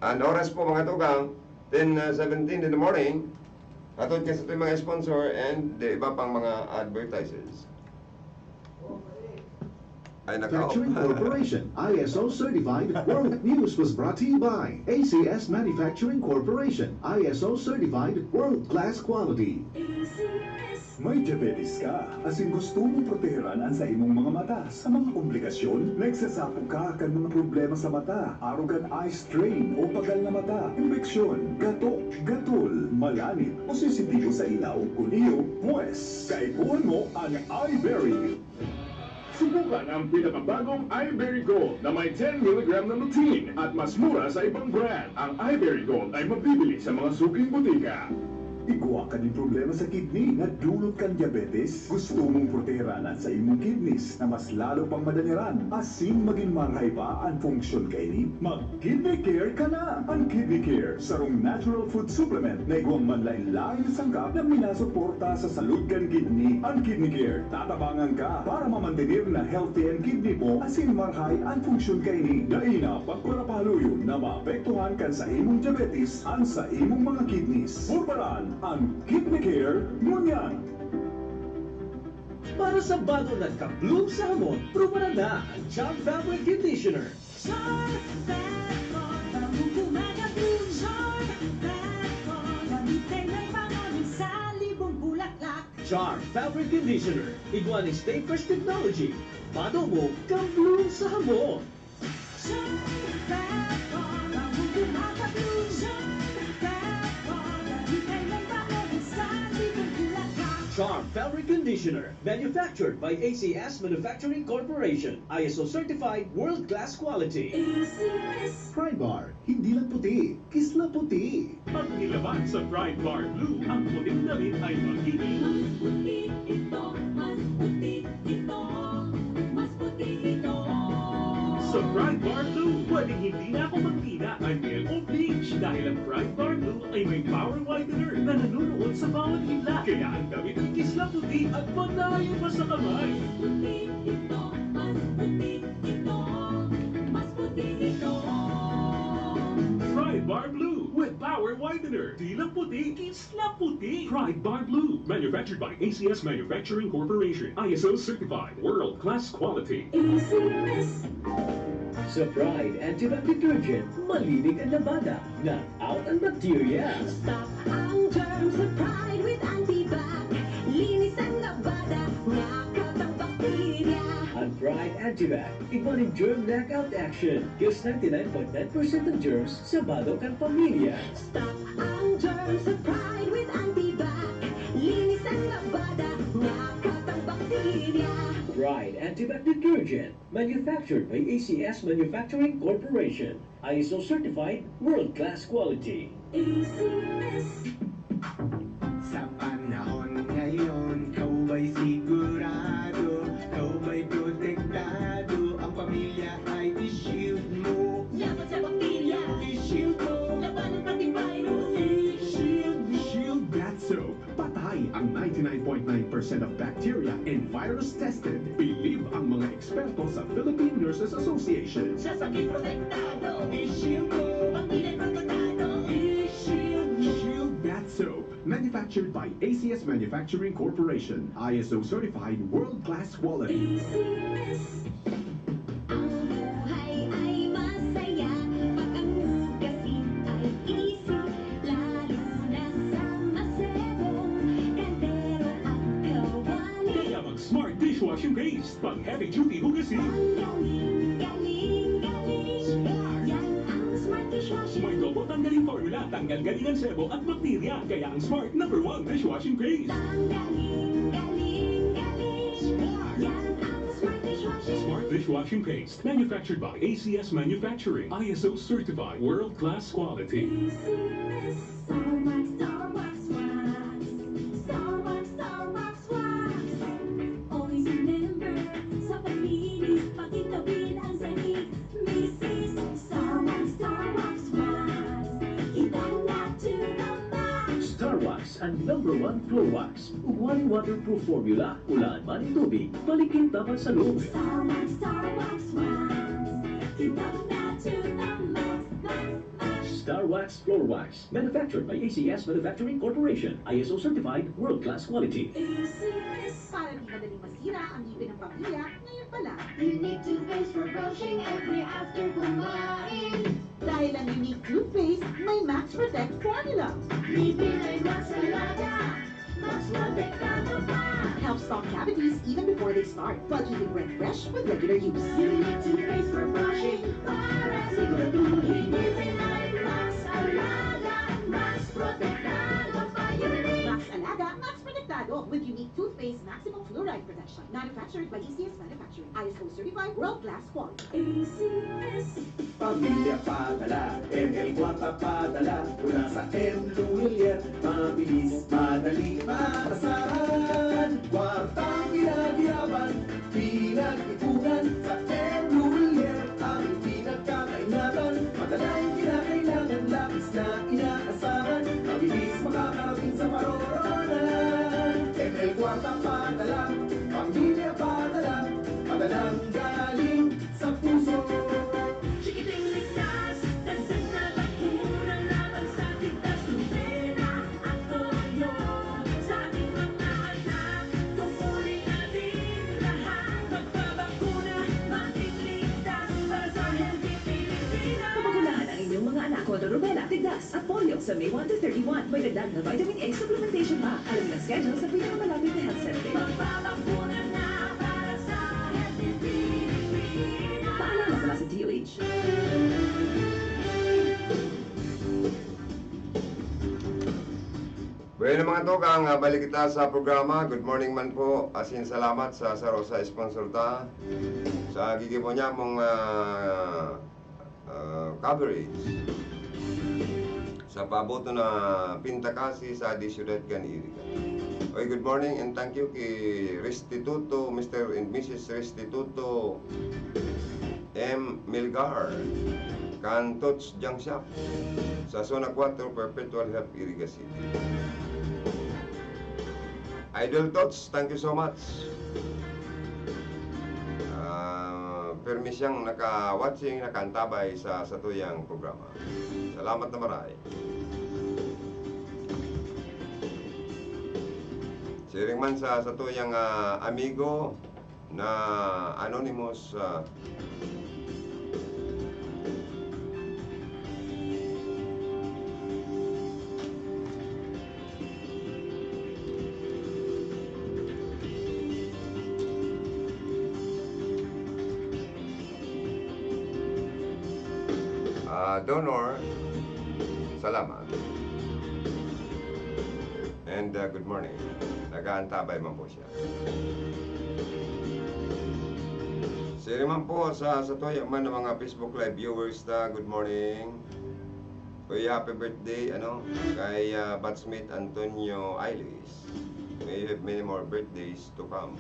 Ang oras po, mga tugang, ten seventeen in the morning. Hatod kan satong mga sponsor and the iba pang mga advertisers. Ay, naka-off. Manufacturing Corporation, I S O certified, World News was brought to you by A C S Manufacturing Corporation, I S O certified, world class quality. May diabetes ka, asin gusto mong proteheran an sa imong mga mata sa mga komplikasyon? Nagsasapog ka kan mga problema sa mata, arog kan eye strain o pagal na mata, impeksyon, gatok, gatol, malanit, o sensitibo sa ilaw? Kun iyo, pwes, kaipuhan mo an Iberry. Subukan ang pinakabagong Iberry Gold na may ten milligram na lutein at mas mura sa ibang brand. Ang Iberry Gold ay mabibili sa mga suking botika. Igwa ka nin problema sa kidney na dulot kan diabetes? Gusto mong proteheran an sa imong kidneys na mas lalo pang madaniran asin magin marhay pa an funksyon kaini? Mag Kidney Care ka na! An Kidney Care, sarong natural food supplement na igwang manlaen-laen na sangkap na minasuporta sa salud kan kidney. An Kidney Care, tatabangan ka para mamantener na healthy an kidney mo asin marhay an funksyon kaini. Dai na pagparapahaluyon na maapektuhan kan sa imong diabetes an sa imong mga kidneys. Purbaran an Kidney Care ngunyan! Para sa bado na ka-blue sa hamot, prubaran na ang Charm Fabric Conditioner. Sharp Fat Core, bagong kumaga blue. Sharp Fat Core, gamit kay may pangalan sa libong bulaklak. Charm Fabric Conditioner, igwa nin Stay Fresh Technology. Bado mo, ka-blue sa hamot. Sharp Fat Core, bagong kumaga blue. Sharp Fat Core, gamit kay may pangalan sa libong bulaklak. Charm Fabric Conditioner, manufactured by A C S Manufacturing Corporation, I S O certified, world-class quality. A C S. Pride Bar, hindi lang puti, kisla puti. Pag nilaban sa Pride Bar Blue, ang puting damit ay magiging Mas puti ito, mas puti ito, mas puti ito. Sa Pride Bar Blue, pwedeng hindi na ako magtina, ay male o beige, dahil ang Pride Bar Blue ay may power whitener na nanunuot sa bawat himla. Kaya ang damit ay kisla puti at malayo pa sa kamay. Puti ito, mas puti ito, mas puti ito. Pride Bar Blue with power whitener. Di lang puti, kisla puti. Pride Bar Blue. Manufactured by A C S Manufacturing Corporation. I S O certified. World class quality. A C S. Sa Pride Antibac Detergent, malinig ang labada, knock out ang bakterya. Stop ang germs sa Pride with Antibac. Linis ang labada, knock out ang bakterya. Ang Pride Antibac, igwa nin germ knockout action. Kills ninety-nine point nine percent ng germs sa bado kan pamilya. Stop ang germs sa Pride with Pride Antibac Detergent, manufactured by A C S Manufacturing Corporation. I S O certified, world-class quality. A C S. Sa panahon ngayon, ikaw ba'y sigurado? Ikaw ba'y protektado? Ang pamilya ay i-shield mo. Laban sa bakterya, i-shield mo. Labanan pati virus, i-shield mo. Shield Bath Soap. Patay ang ninety-nine point nine percent of bacteria and virus tested. Bilib ang mga eksperto sa Philippine Nurses Association. Sa sakit protektado, i-shield mo. Pamilya protektado, i-shield mo. Shield Bath Soap. Manufactured by A C S Manufacturing Corporation. I S O certified, world-class quality. A C S. Ang buhay ay masaya pag ang hugasin ay easy, lalo na sa masebong kaldero at kawali. Kaya mag-Smart Dishwashing Paste. Pang heavy duty hugasin. Ang galing, galing, galing. Yan ang Smart Dishwashing. May double tanggaling formula, tanggal galing ang sebo at bakterya. Kaya ang Smart number one dishwashing paste. Ang galing, galing, galing. Yan ang Smart Dishwashing. Smart Dishwashing Paste. Manufactured by A C S Manufacturing. I S O certified. World-class quality. A C S. Star Wax, Star Wax Wax. Star Wax, Star Wax Wax. Always remember, sa paglinis, pakintabin ang sahig. Misis, Star Wax, Star Wax Wax. Kita na to the max. Star Wax, ang number one floor wax. Ug one waterproof formula, ulaan man in tubig, balikin dapat sa loob. Star Wax, Star Wax Wax. Kita na to the max, max, max. Star Wax Floor Wax. Manufactured by A C S Manufacturing Corporation. I S O certified, world-class quality. A C S. Para di madaling masira ang ngipin ng pamilya, ngayon pa lang. Unique toothpaste for brushing every after kumain. Dahil ang Unique toothpaste may Max Protect formula. Ngipin ay mas alaga, mas protektado pa. Helps stop cavities even before they start, while keeping breath fresh with regular use. Unique toothpaste for brushing, para siguraduhin ngipin ay mas alaga, mas protektado pa. Unique! Max Alaga, Max Protektado with Unique Toothpaste Maximum Fluoride Protection. Manufactured by A C S Manufacturing. I S O certified, world-class quality. A C S. Pamilya padala, M L Kwarta padala, mula sa M Luwilier, mabilis, madali, maasahan. Kwartang ginagiraban, pinag-ipunan, sa M Luwilier, ang pinagkakaingatan. Madalang kinakailangan, lapis na inaasahan, mabilis makakarating sa paroroonan. M L Kwarta padala, pamilya padala, padalang galing sa puso. Chikiting ligtas, dagdag na bakuna laban sa tigtas, lubena at toyo. Sa ating mga anak, tungkulin natin lahat. Magpabakuna, maging ligtas para sa healthy Pilipinas. Pabakulahan ang inyong mga anak kontra rubella, tigtas, at polio sa May one to thirty-one. May dagdag na vitamin A supplementation pa. Alamin ang schedule sa pinakamalapit na health center. Magpabakuna na para sa healthy Pilipinas. Paalala mula sa D O H. Bueno, mga tugang, ah, balik kita sa programa. Good morning man po. Asin salamat sa saro sa sponsor ta. Sa gigibo niya mong, ah, ah, coverage. Sa paabot na Pintakasi sa di syudad kan Iriga. Oy, good morning and thank you ki Restituto, Mister and Missus Restituto M. Milgar, kan Tots Junk Shop, sa Zona Cuatro, Perpetual Health, Iriga City. Idol Tots, thank you so much. Ah, permi siyang naka-watching, nakaantabay sa satuyang programa. Salamat na maray. Siring man sa satuyang, ah, amigo na anonymous, ah, ah, donor, salamat. And, ah, good morning. Nag-aantabay man po siya. Sino man po sa, sa tuya man ng mga Facebook Live viewers ta, good morning. Uy, happy birthday, ano, kay, ah, batchmate Antonio Ailes. May you have many more birthdays to come.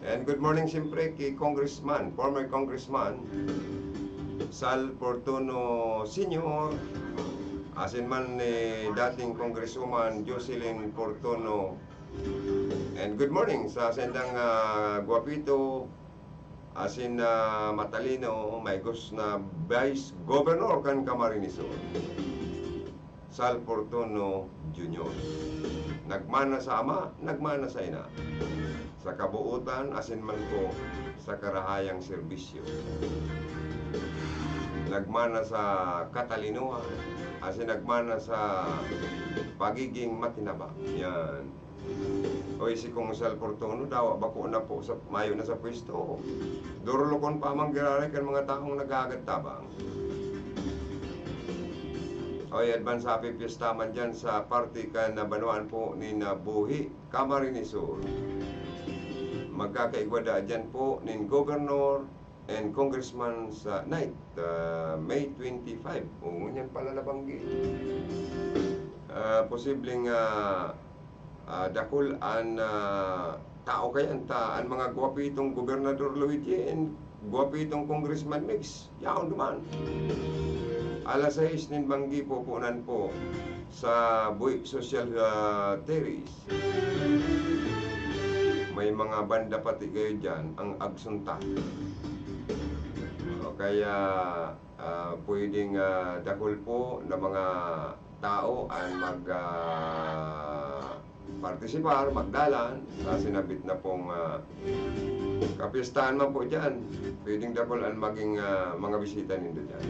And good morning, siyempre, kay Congressman, former Congressman Sal Fortuno Senior, asin man ni dating Congresswoman Jocelyn Fortuno. And good morning sa sendang, ah, gwapito, asin na matalino, maigos na Vice Governor kan Camarines Sur, Sal Fortuno Junior. Nagmana sa ama, nagmana sa ina, sa kabuutan, asin man po sa karahayang serbisyo. Nagmana sa katalinohan, asin nagmana sa pagiging matinaba. Yan. Oy, si Kong Sal Fortuno, dawa bako na po sa, mayo na sa pwesto. Durulokon pa man giraray kan mga taong naghahagad tabang. Oy, advance happy fiesta man dyan sa parte kan banwaan po nin, ah, Buhi, Camarines Sur. Magkakaigwa daa dyan po nin Governor and Congressman sa night, ah, May twenty-five. O, ngunyan pala nabanggi. Ah, posibleng, ah, ah, dakul an, ah, tao kayan ta, an mga gwapitong Gobernador Luigi and gwapitong Congressman Migs, yaon duman. Alas sais nin banggi, pupunan po sa Buhi Social, ah, Terrace. May mga banda pati kayo dyan, ang agsunta. O kaya, ah, pwedeng, ah, dakul po na mga tao an mag, ah, partisipar, magdalan sa sinabit na pong, ah, kapistahan man po dyan. Pwedeng dakul an maging, ah, mga bisita nindo dyan.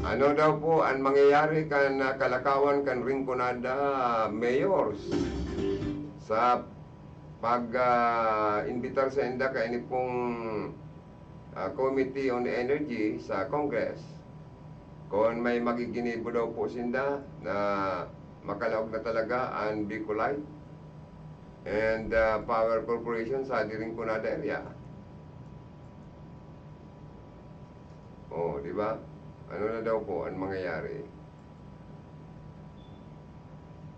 Ano daw po an mangyayari kan, ah, kalakawan kan Rinconada Mayors sa pag, ah, imbitar sa inda kaini pong, ah, Committee on Energy sa Congress? Kung may magiginibo daw po sinda na makalaog na talaga an Bicolite and, ah, Power Corporation sa Rinconada area. Oh, di ba? Ano na daw po ang mangyayari?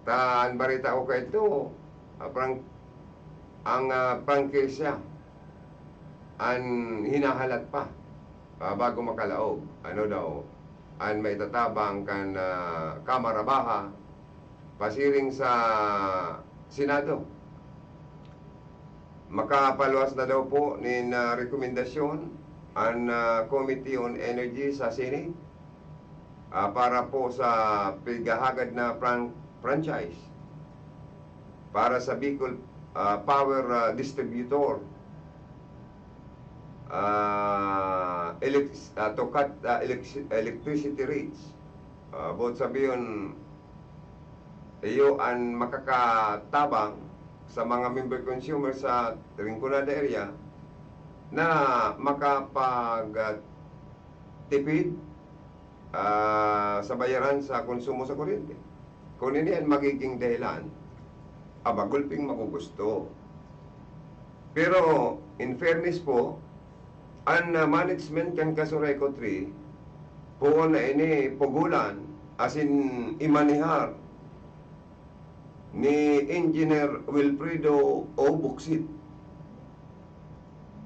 Ta, ang balita ko kaito, ah, prang-, ang, ah, prangkisa, an hinahalat pa, ah, bago makalaog. Ano daw, an maitatabang kan, ah, Kamara Baha, pasiring sa Senado. Makapaluwas na daw po nin, ah, rekomendasyon an, ah, Committee on Energy sa Senate, ah, para po sa pighahagad na fran-, franchise para sa Bicol, ah, Power, ah, Distributor, ah, elec-, ah, to cut, ah, elec-, electricity rates. Ah, boot sabihon, iyo an makakatabang sa mga member consumer sa Rinconada area na makapag, ah, tipid, ah, sa bayaran sa konsumo sa kuryente. Kung ini an magiging dahilan, aba, gulping magugusto. Pero, in fairness po, an, ah, management kan Casureco three, poon na ini pugulan, asin imanehar ni Engineer Wilfredo O. Buksit.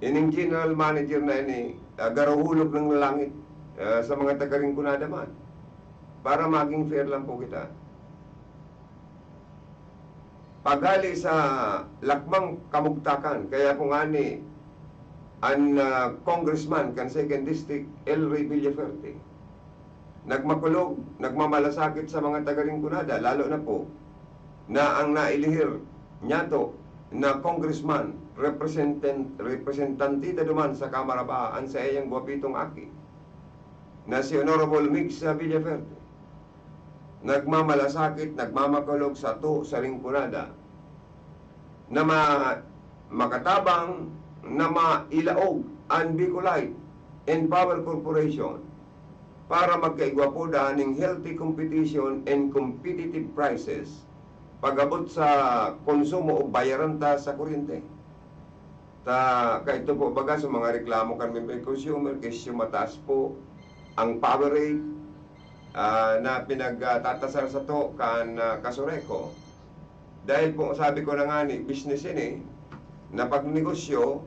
Ining general manager na ini, ah, garuhulog ng langit, ah, sa mga taga Rinconada man, para maging fair lang po kita. Paghali sa lakmang kamugtakan, kaya po ngani an, ah, congressman kan Second District, El Rey Villafuerte, nagmakulog, nagmamalasakit sa mga taga Rinconada, lalo na po na ang nailihir niyato na congressman, representen-, representante na duman sa Kamara Baha, an saiyang gwapitong aki, na si Honorable Migs Villafuerte. nagmamalasakit, nagmamakulog sato sa Rinconada, na ma-, makatabang na mailaog an Bicolite and Power Corporation para magkaigwa po daa ning healthy competition and competitive prices pag-abot sa konsumo o bayaran ta sa kuryente. Ta, kaidto po baga sa mga reklamo kan mga consumer, kesyo mataas po ang power rate, ah, na pinagtatasar sato kan, ah, Casureco. Dahil po, sabi ko na ngani, business ini, na pagnegosyo,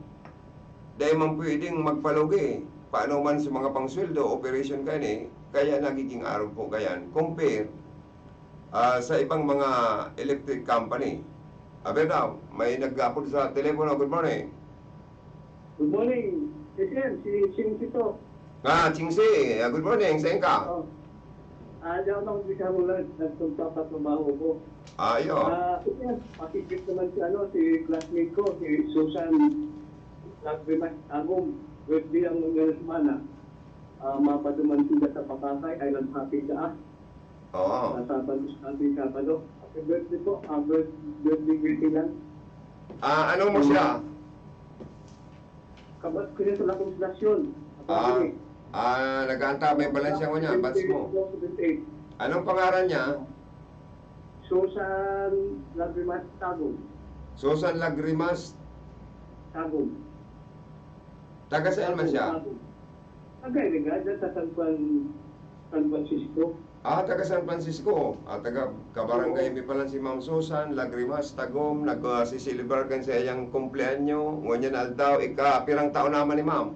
dai man pwedeng magpalugi. Paano man sa mga pangsweldo, operation kaini, kaya nagiging arog po kayan. Compare, ah, sa ibang mga electric company. Aber daw, may nag-aapod sa telepono. Good morning. Good morning, S M, si Ching Tito. Ah, Ching Si, ah, good morning. Saan ka? Oh. Ah, di ako nag-, nag-, nagpapatrubaho ko. Ah, iyo. Ah, S M, pakikit naman si, ano, si classmate ko, si Susan Lagrimas Agom. Birthday ang mga semana. Ah, mapaduman sila sa Pakakay, Island Happy Daa. Oo. Sa Sabado, sa ating Sabado. Happy birthday po. Ah, birth-, birthday greeting lang. Ah, ano mo siya? Kabat ko niya sa Lakong Stasyon. Ah, ah, nag-aantabay pala siya ngunyan, batch mo. Anong pangaran niya? Susan Lagrimas Tagum. Susan Lagrimas? Tagum. Taga saan man siya? Tagum. Taga Iriga, dyan sa San Juan, San Francisco. Ah, taga San Francisco. Ah, taga kabarangay mi pala si Ma'am Susan Lagrimas Tagum. Nag, ah, siselebrar kan sa iyang kumpleanyo. Ngunyan aldaw, ika, pirang taon naman ni Ma'am?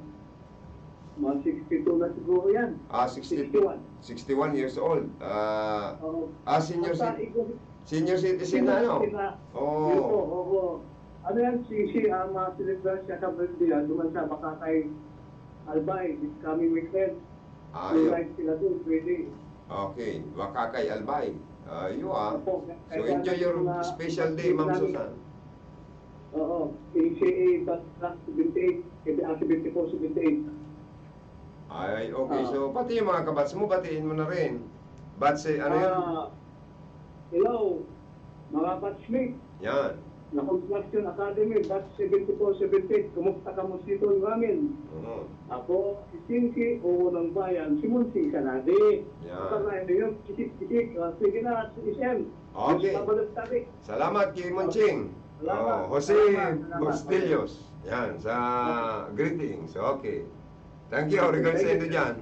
Mga sixty-two na siguro yan. Ah, sixty, sixty-one. Sixty-one years old. Ah, oo. Ah, senior citizen na, ano? Oo. Ano yan, si, si, ah, mga selebrasyon sa birthday, ah, duman sa Bakakay, Albay, this coming weekend. Ah, yun. Invite sila doon, pwede. Okay, Wakakay Albay. Ah, iyo, ah. So, enjoy your special day, Ma'am Susan. Oo, A C A batch seventy-eight, ah, seventy-four, seventy-eight. Ay, okay. Ah. So, pati yung mga kabatch mo, batiin mo na rin. Batch, eh, ano yun? Ah, hello, mga batchmate. Yan. Na Construction Academy, batch seventy-four, seventy-eight. Kumusta kamo sa iton ngamin? Oo. Ako, si Sinki, Uwo ng Bayan, si Monsing Kanadi. Yan. Patay na yun, kitik-kitik. Ah, sige na, si S M. Okay. Salamat, Kimonching. Salamat. Oh, Jose Bustillos. Yan, sa greetings. Okay. Thank you. Regards sa inyo dyan.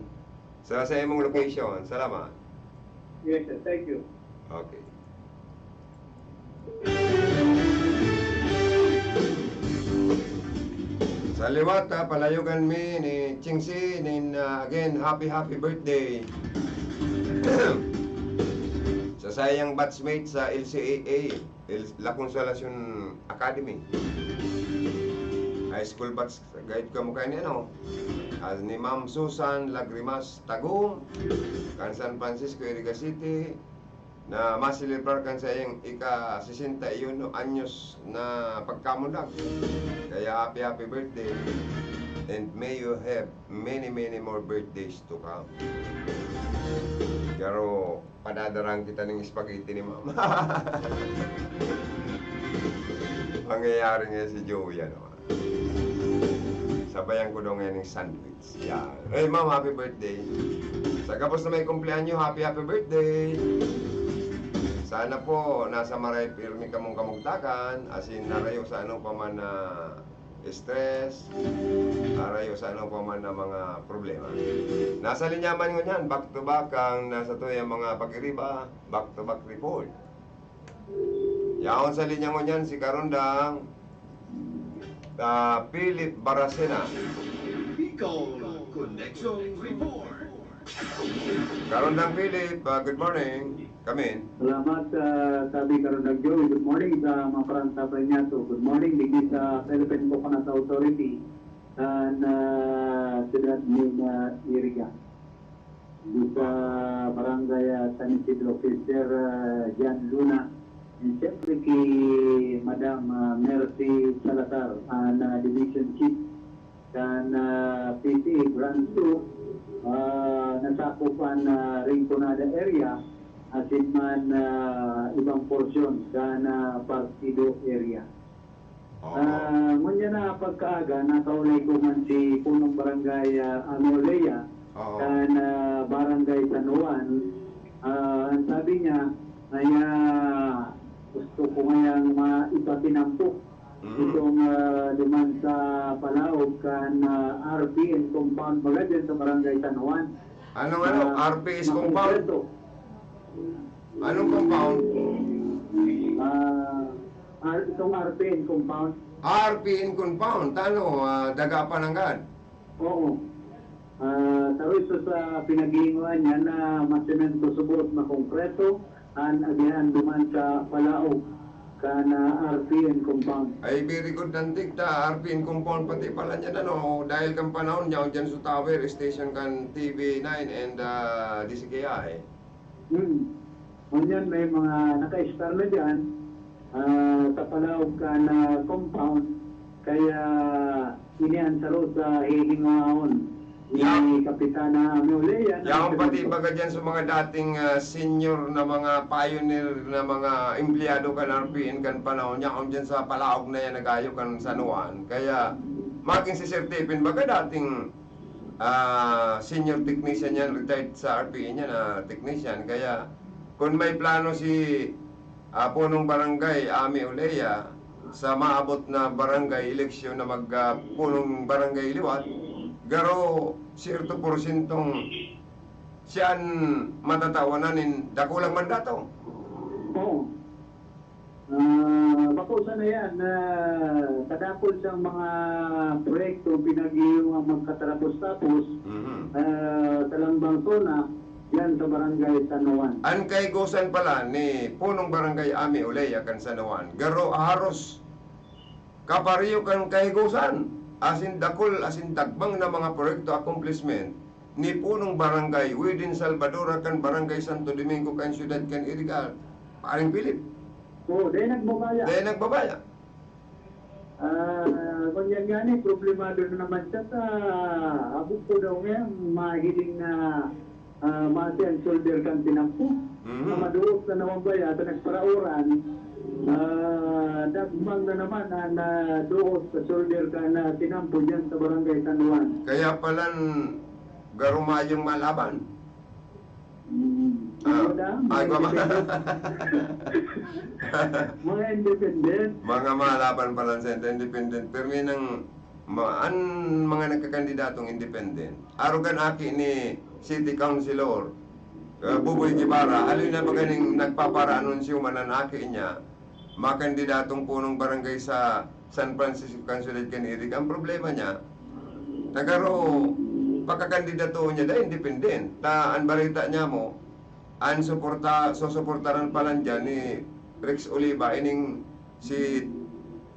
Sa, sa imong location. Salamat. Yes, sir. Thank you. Okay. Sa liwat, ha, palayogan mi ni Chingsi, nin, ah, again, happy, happy birthday. Sa sayang batchmate sa L C A A, El-, La Consolacion Academy. High school batch, guide ko mo kayo ni ano? Ah, ni Ma'am Susan Lagrimas Tagum, kan San Francisco, Iriga City, na maselebrar kan saiyang ika-sesenta y uno anyos na pagkamundag. Kaya happy, happy birthday, and may you have many, many more birthdays to come. Pero padadaran kita ning spaghetti ni Mama. Mangyayari ngayon si Joey, ano? Sabayan ko daw ngayon ng sandwich. Yan. Hey, Ma'am, happy birthday. Sa gabos na may kumpleanyo, happy, happy birthday. Sana po, nasa maray pirmi kamong kamugtakan, as in, narayo sa ano pa man na stress, narayo sa ano pa man na mga problema. Nasa linya man ngunyan, back to back ang nasa to yung mga pag-iriba, back to back report. Yaon sa linya ngunyan si Karondang, ah, Philip Baracena. Bicol Connection Report. Karondang Philip, ah, good morning. Come in. Salamat, ah, sabi Karondang Joey. Good morning sa mga parang tabay niya to. Good morning, digdi sa Philippine Coconut Authority sa, ah, siyudad ni, ah, Iriga. Di sa barangay, ah, San Isidro, kay Sir, ah, Jan Luna. And siyempre kay Madam, ah, Mercy Salazar, ah, na Division Chief kan, ah, P C A Brand two, ah, nasakop an, ah, Rinconada area. asin man, ah, ibang porsyon kan, ah, partido area. Oo. Ah, ngunyan na pagkaaga, nakaulay ko man si Punong Barangay, ah, Ameo Lea, Oo. kan, ah, Barangay San Juan. Ah, ang sabi niya, kaya gusto ko ngayang maipatinampo Mm. itong, ah, duman sa palaog kan, ah, R P N compound, baga dyan sa Barangay San Juan. Anong ano? Ah, R P S compound? Makompleto. Anong compound? Ah, ah, itong R P N compound. Ah, R P N compound. Tano, ah, daga pa nanggad? Oo. Ah, sa reso sa pinaghihingoan niya na masemento subot, makongkreto, an agihan duman sa palaog kan, ah, R P N compound. Ay, very good, Dantig, ta R P N compound pati pala niyan, ano, dahil kan panahon niya, dyan sa tower station kan T V nine and, ah, D C K I. Hmm. Ngunyan, may mga naka-estar na diyan, ah, sa palaog kan, ah, compound, kaya ini an saro sa hihingoahon ni Ya-, Kapitana Ameo Lea na yaon pati nagsasabi. Baga diyan sa mga dating, ah, senior na mga pioneer na mga empleyado kan R P N kan panahon niya, yaon diyan sa palaog na yan, nagayo kan San Juan. Kaya, magin si Sir Tipin, baga dating ah, senior technician yan, retired sa R P N yan na technician. Kaya, kung may plano si, ah, punong barangay, Ameo Lea, sa maabot na barangay eleksyon na mag, ah, punong barangay liwat, garo sierto porsyentong siya an matatawanan nin dakulang mandato. Oo. Ah, bako sana yan, ah, kadakul siyang mga proyekto pinag-iiyong magkatarapos-tapos, Mhm. ah, sa Lambang Zona, yan sa Barangay San Juan. An kahigosan pala ni punong barangay Ameo Lea kan San Juan, garo haros kapareho kan kahigosan, asin dakul, asin dagbang na mga proyekto accomplishment ni punong barangay Widen Salvadora kan Barangay Santo Domingo kan siyudad kan Iriga, Paring Philip. Oo, dai nagbabaya. Dai nagbabaya. Ah, ngunyan ngani, problemado na naman siya sa abot ko daw ngayon, mahiling na, ah, mati ang shoulder kan tinampo. Mhm. Na maduot na naman ba yan, sa nagparauran, ah, dagmang na naman ang, ah, duot sa shoulder kan, ah, tinampo dyan sa Barangay San Juan. Kaya palan garo mayong malaban. Hmm. Ah, Ano daw? Mga ay, baba. Independent. Mga independent. Mga malaban pala sa independent. Pero may nang ma-, an mga nagkakandidatong independent. Arog kan aki ni City Councilor, ah, Buboy Guevara, haloy na ba ganing nagpapara-anunsyo man an aki niya, makandidatong punong barangay sa San Francisco kan siyudad kan Iriga. Ang problema niya, nagaro, pagkakandidatoon niya dai independent. Ta, an bareta niya mo, an suporta-, susuportaran pa lang diyan ni Rex Oliva, ining si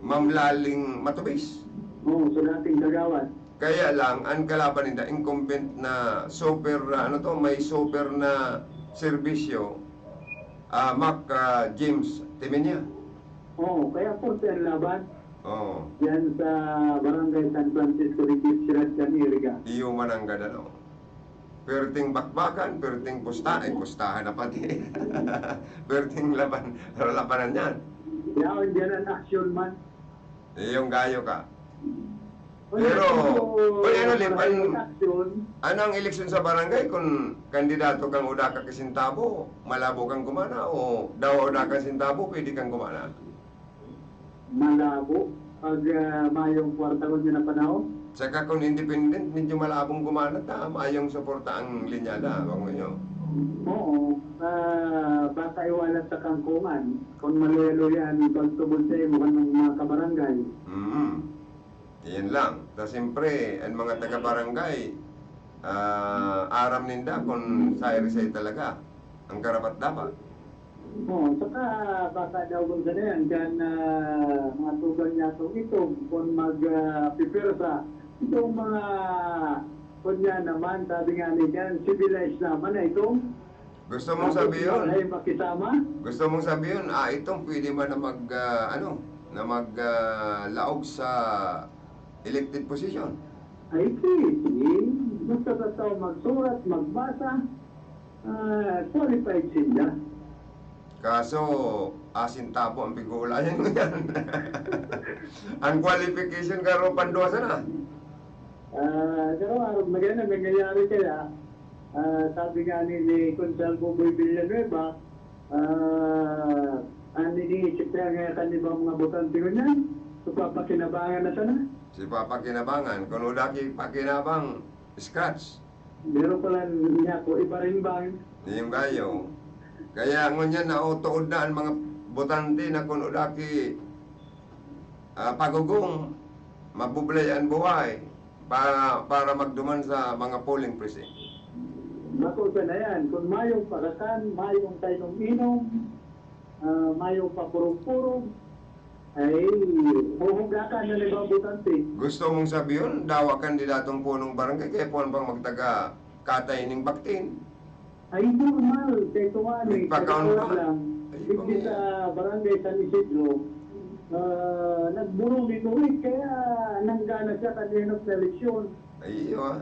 Ma'am Laling Matubis. Oo, sa dating kagawad. Kaya lang, ang kalaban ninda, incumbent na super, ah, ano to, may super na serbisyo, ah, Mac, ah, James Temenia. Oo, kaya forte ang laban. Oo. Yan sa Barangay San Francisco de Quetzalad, San Iriga. Iyo mananggad, ano. Perting bakbakan, perting pusta-, ay, pustahan na pati. Perting laban, pero labanan yan. Yaon dyan ang aksyon man. Iyong gayo ka. Wala Pero, ko, uy, ano, Lip, maraming an-, aksyon. Ano ang eleksyon sa barangay kung kandidato kang uda ka kisintabo? Malabo kang gumana o dawa uda ka sintabo, pwede kang gumana? Malabo. Pag, ah, mayong kwarta ko na panahon. Saka kung independent, medyo malabong gumana ta, mayong suporta ang linyada, bango nyo. Oo. Ah, baka iwalat sa kangkungan. Kung maluya-luya ang pagtubod sa imo, kanang mga kabarangay. Mm. Iyan lang. Ta siyempre, ang mga taga-barangay, ah, aram ninda kung sa iri sa talaga ang karapat-dapat. Oo, saka baka daw kung saan yan, dyan, ah, mga tugang niya itong itom, kung mag, ah, pipirsa, itong mga, kung yan naman, sabi nga ni dyan, civilized naman na itong Gusto mong Tapos sabihin, ay makisama? Gusto mong sabihin, ah, itong pwede man na mag, ah, ano, na mag, ah, laog sa elected position? Ay, pwede. Basta sa tao magsurat, magbasa. Ah, qualified sinda. Kaso, asin tabo ang pigulayan mo yan. Ang qualification garo pandua sana. Ah, pero arog na ganyan, nangyayari kaya, ah, sabi nga ni, ni Consul Buboy Villanueva, ah, ang iniisip kaya nga kan iba mga botante ngunyan, so papakinabangan na sana. Si papakinabangan, kung wala ki pakinabang, scratch. Meron pala niya ako, iba rin bang? Yung gayo. Kaya ngunyan na, o, tuod na ang mga botante na kun wala ki, ah, pagugong, mabublay an buhay para, para magduman sa mga polling precinct. Bako sana yan. Kung mayong pakakan, mayong kainom-inom, ah, mayong papurog-purog, ay, huhugakan na ni mga botante. Gusto mong sabihon, dawa kandidatong punong barangay, kaya puwan pang magtaga katay ning baktin? Ay, normal. Kaya ito nga, eh, Nagpakaon kagawad pa? lang. Ay, Digdi pang- sa barangay San Isidro, ah, nagburong ni Tuwid, kaya nanggana siya kanina sa eleksyon. Ay, iyo, ah.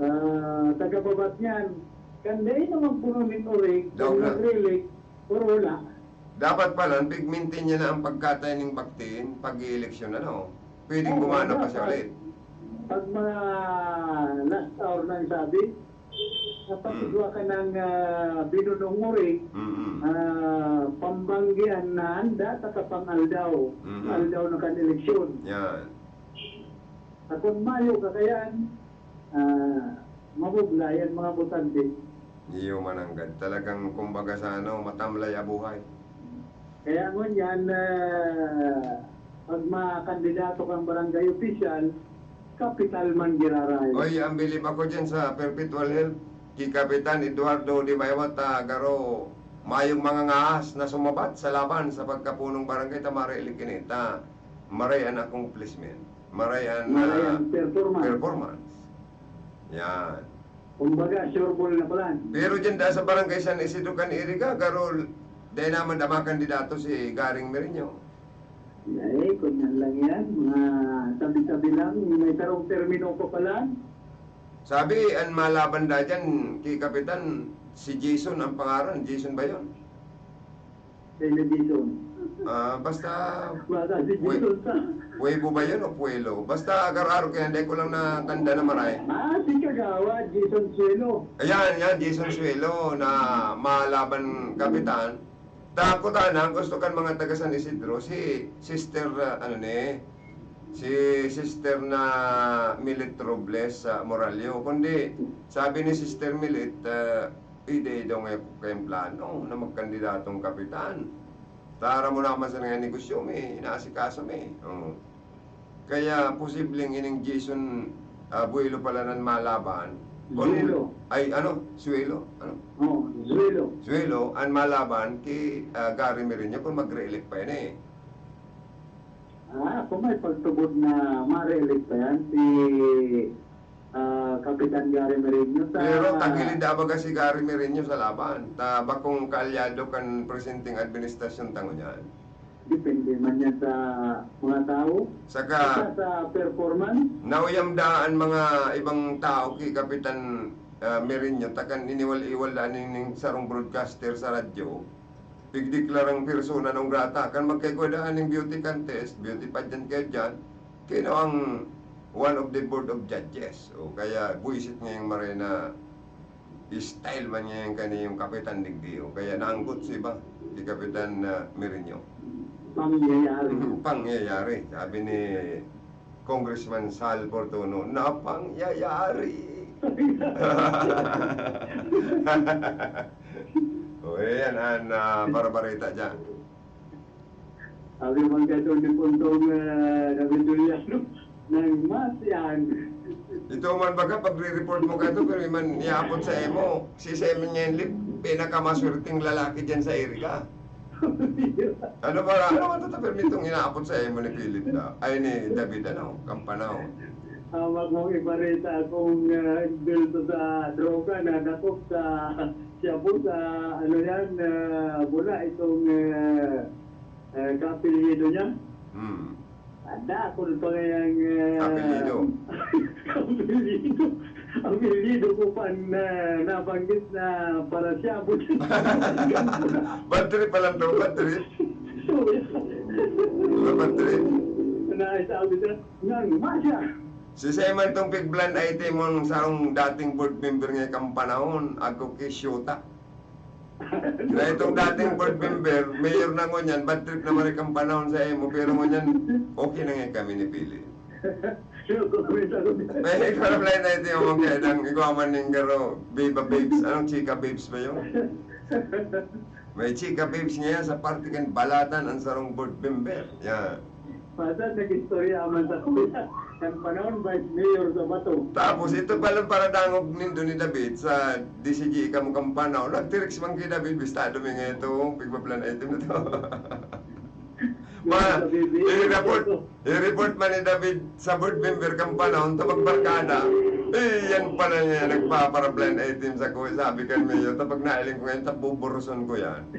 Ah, taga-Babat niyan. Kan dai na magpuno nin orig, Daog kan na. nag-re-elect, puro wala. Dapat pala, pigmintin niya na ang pagkatay ning baktin, pag-i-eleksyon, ano? Pwedeng Oo, gumana pa siya dapat. ulit. Pag mga last hour na ang sabi, kapag Hmm. igwa ka ng, ah, binunong orig, Mm-mm. ah, pambanggian na handa sa kapang-aldaw, Mm-mm. aldaw na kan eleksyon. Yan. At kung mayo ka kayan, ah, mabubulay an mga botante. Iyo mananggad. Talagang, kumbaga sa ano, matamlay a buhay. Kaya ngunyan, ah, pag mga kandidato kang barangay official, kapital man giraray. Oy, ang bilib ako dyan sa perpetual help. Ki Kapitan Eduardo de Maywat, ah, garo, mayong mga ngahas na sumabat sa laban sa pagkapunong barangay ta mareelek ini ta maray an accomplishment. Maray an, Maray ah, an performance. performance. Yan. Kumbaga, sure ball na pala. Pero dyan da sa Barangay San Isidro kan Iriga, garo, dai naman da makandidato si Garing Merinyo. Ay, kunyan lang yan. Mga tabi-tabi lang. May sarong termino pa pala. Sabi, an malaban da dyan, ki Kapitan, si Jason ang pangaran. Jason ba yun? Television. Ah, basta Baka si Wait. Jesus sa Weibo ba yun o Puelo? Basta agar-aro kaya, hindi ko lang natanda na maray. Ah, si Kagawad, Jason Suelo. Ayan, yan, Jason Suelo na malaban kapitan. Takot na, ang gusto kan mga taga San Isidro, si Sister, ah, ano ni, si Sister na Milit Robles sa Morallo. Kundi, sabi ni Sister Milit, ah, Ide daw nga kayong plano na magkandidatong kapitan. Tara mo naman sa nga negosyo mi, inaasikaso mi. Oo. Kaya posibleng ining Jason, ah, Buelo pala nan malaban. Kun Zuelo. Ay, ano? Suelo? Ano? Oo, Zuelo. Suelo, ang malaban ki, ah, Gary Merinio kung mag-re-elect pa yan eh. Ah, kung may pagtubod na ma-re-elect pa yan, si, ah, Kapitan Gary Merinio sa Pero tagilid na baga si Gary Merinio sa laban. Ta bakong kaalyado kan presenteng administrasyon ta ngunyan. Depende man yan sa mga tao. Saka Isa sa performance. Nauyam da an mga ibang tao ki Kapitan, ah, Merinio, ta kan iniwal-iwal da ning, ning sarong broadcaster sa radyo. Pigdeklarang persona non grata. Kan magkaigwa daan ning beauty contest, beauty pageant kayo dyan, kino ang one of the board of judges. O kaya buisit ngayong maray na style man ngayong kaniyong kapitan digdi. O kaya naanggot si iba, si Kapitan, ah, Merinio. Pangyayari. Pangyayari. Sabi ni Congressman Sal Portuno, napangyayari. O, yan an, ah, barabareta dyan. Sabi man ka ito ni Pontong, ah, David Juliano, nang mas yan. Ito man baga, pagre-report mo ka ito, pero man iyaapot sa imo, si Simon Yenlip, pinakamaswerteng lalaki dyan sa Iriga. Ano ba, ano ba ito permitong inaapot sa imo ni Philip na? Ay, ni David, ano? Kampanaw. Tama kong ibareta akong, ah, bilto sa droga na dakop sa, siya po sa, ano yan, ah, mula itong, ah, ah, kapilyido niya. Hmm. Ada ako pa ngayang, ah, Kapilyido. Kapilyido. Apelyido ko pa na nabanggit na para siya. Bad trip pa lang daw, bad trip. Diba, bad trip? Nasabi na, nang masya. Si Simon tong pig-blind item mong sarong dating board member nga kan panahon, ako ki Shota. Na itong dating board member, mayor na ngunyan, bad trip naman kan panahon sa imo, pero ngunyan, okay na nga kami ni Pili. Sure, comment ako dyan. May ikaw na blind item mong kaya dang ikaw man ning garo, Viva Babes. Anong Chika Babes ba yun? May Chika Babes ngayon sa parte kan Balatan ang sarong board member. Yan. Pasal nag-istorya man sa kuya. Kan panahon, vice mayor sa Bato. Tapos ito pala para dangog nindo ni David sa D C G kamo kan panahon. Nagtirix man kay David, bistado mi nga ito, pigpa-blind item na to. Ma, Sa B B M. i-report, i-report man ni David sa board member kan panahon, ta magbarkada. Eh, yan pala niya, nagpapara-blind item sa ko. Sabi kan mayor, ta pag nailing ko yan, ta buburuson ko yan.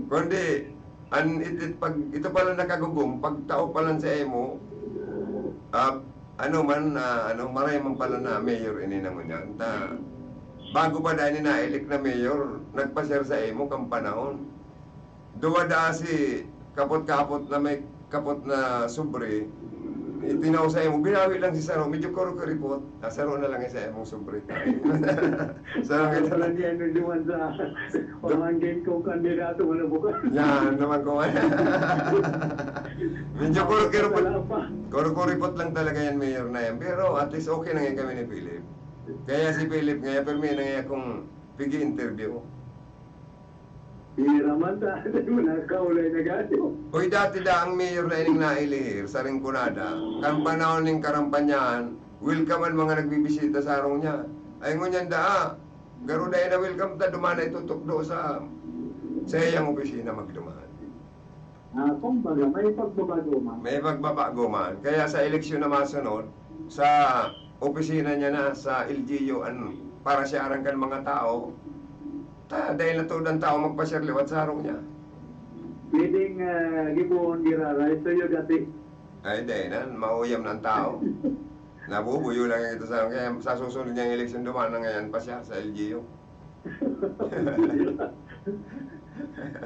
Kundi, an, it, it, pag, ito pala nakagugom, pagtao pa lang sa imo, ah, ano man, ah, ano, maray man pala na mayor ini na ngunyan. Ta, bago pa dahil ni nailik na mayor, nagpa-share sa imo kan panahon. Duwa daa si kapot-kapot na may kapot na sobre, itinao sa imo, binawi lang si saro, medyo kurkuripot. Ah, saro na lang sa imong sobre. Saro Ano kita. pala niya, ano naman sa pamangkin kong kandidato, ano bukas? Yan naman ko. Medyo kurkuripot. Wala pa. Kurkuripot lang talaga yan, mayor na yan. Pero at least okay na ngayon kami ni Philip. Kaya si Philip ngayon, pero may na ngayon akong pigi-interview. Bira man ta, ano mo na, kaulay na gato. Uy, dati da ang mayor na ining nailihir sa Rinconada. Kan panahon ning karampanyahan, welcome ang mga nagbibisita sa harong niya. Ay, ngunyan daa, garo dai na welcome ta, duman na itutukdo sa, sa iyang opisina magduman. Ah, kumbaga, may pagbabago man. May pagbabago man. Kaya sa eleksyon na masunod, sa opisina niya na, sa L G U, an, para siya aran kan mga tao, ta, dahil na tuod ang tao magpasyar liwat sa harong niya. Pwedeng ah, gibohon giraray, so yun dati. Ay, dahil na, mauyam na ang tao. Nabubuyo lang ito sa, kaya sa susunod niyang eleksyon, duman na ngayon pa siya sa L G U.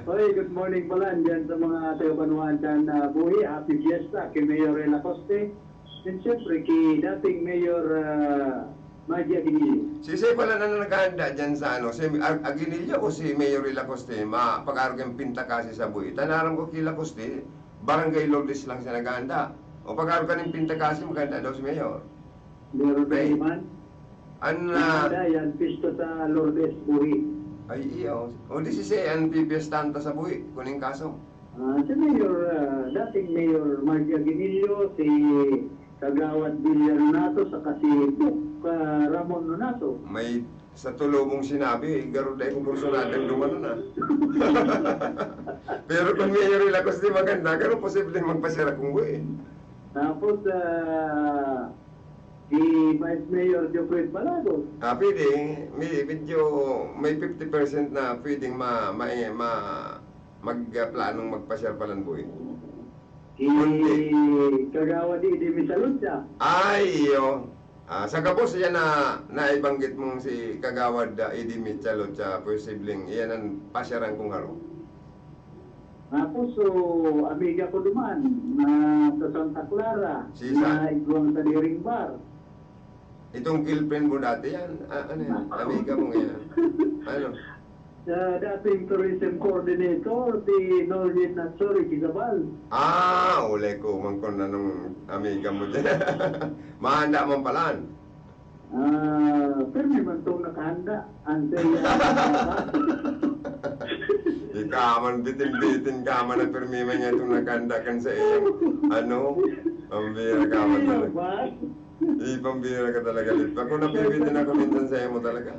Hoy, good morning pala dyan sa mga taga-Banwaan dyan na buhi. Happy Fiesta kay Mayor Rey Lacoste. And siyempre, kay dating Mayor uh, Maggie Aguinillo. Si Sisay pala na naghahanda dyan sa ano, si Ag- Aguinillo o si Mayor Rey Lacoste? Ma, pag-arog yung pintakasi sa buhi. Tanaram ko kay Lacoste, Barangay Lourdes lang siya naghahanda. O pag-arog ka ng pintakasi, maghanda daw si Mayor. Meron May- ba naman? An, ah, Yan, pista sa Lourdes, buhi. Ay, iyo. O di si Sisay, an pipiestahan ta sa buhi, kuning kaso. Ah, si Mayor, ah, dating Mayor Mark Aguinillo, si Kagawad Villar Nonato, saka si Doc ah, Ramon Nonato. May sa tulo mong sinabi, garo dai ko kursunadang dumanon, ah. Pero kung Mayor Rey Lacoste maganda, garo posibleng magpasira kung buhi. Tapos, ah, si Vice Mayor Geoffrey Balago. Ah, pwede. May, medyo may fifty percent na pwedeng ma, ma, ma, magplanong magpasyar palan buhi. Si Kagawad Eddie Misalucha. Ay, iyo. Ah, sa gabos, yan na naibanggit mong si Kagawad ah, Eddie Michael o siya, posibleng iyan ang pasyaran kong harong. Tapos, so, amiga ko duman, na sa Santa Clara, Si Sa- na igwang sa Diring Bar. Itong girlfriend mo dati yan? Ah, ano yan? Amiga mo ngayon? Ano? Sa dating tourism coordinator, si Noreen Natsuri Quizabal. Ah, ulay ko man kung anong amiga mo dyan. Mahanda man palan. Ah, pero may man itong nakahanda. Ang saya. Ikaw man, bitin-bitin ka man na permi man nga itong nakahanda kan sa iyong, ano, pambira ka man talaga. Ipambira ka talaga, Lip. Ako nabibitin ako minsan sa imo talaga.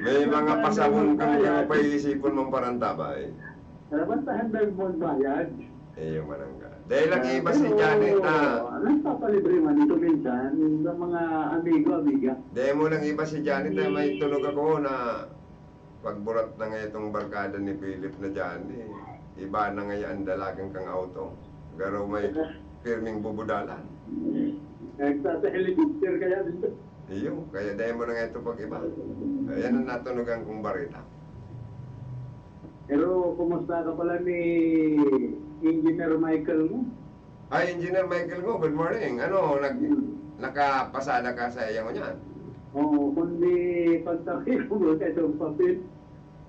May mga pasabon kang mga paiisipon mong parantabay. Dapat tahan na yung magbayad. Eh, yung manangga. Dahil lagi iba si Janet na Nagpapalibre man ito minsan sa mga amigo-amiga. Dahil mo lang iba si Janet na may tunog ako na pagburat na nga itong barkada ni Philip na Janet. Iba na nga yan dalagang kang auto. Garo may pirming bubudalan. Nagsasahelicopter kaya dito. Iyo, kaya dai mo na nga ito pag-iba. Ayan ang natunugan kong barita. Pero kumusta ka pala ni Engineer Michael mo? Ay, Engineer Michael mo, good morning. Ano, nag, nakapasada ka sa iyang niyan? Oo, kundi pagtakip mo sa itong papel,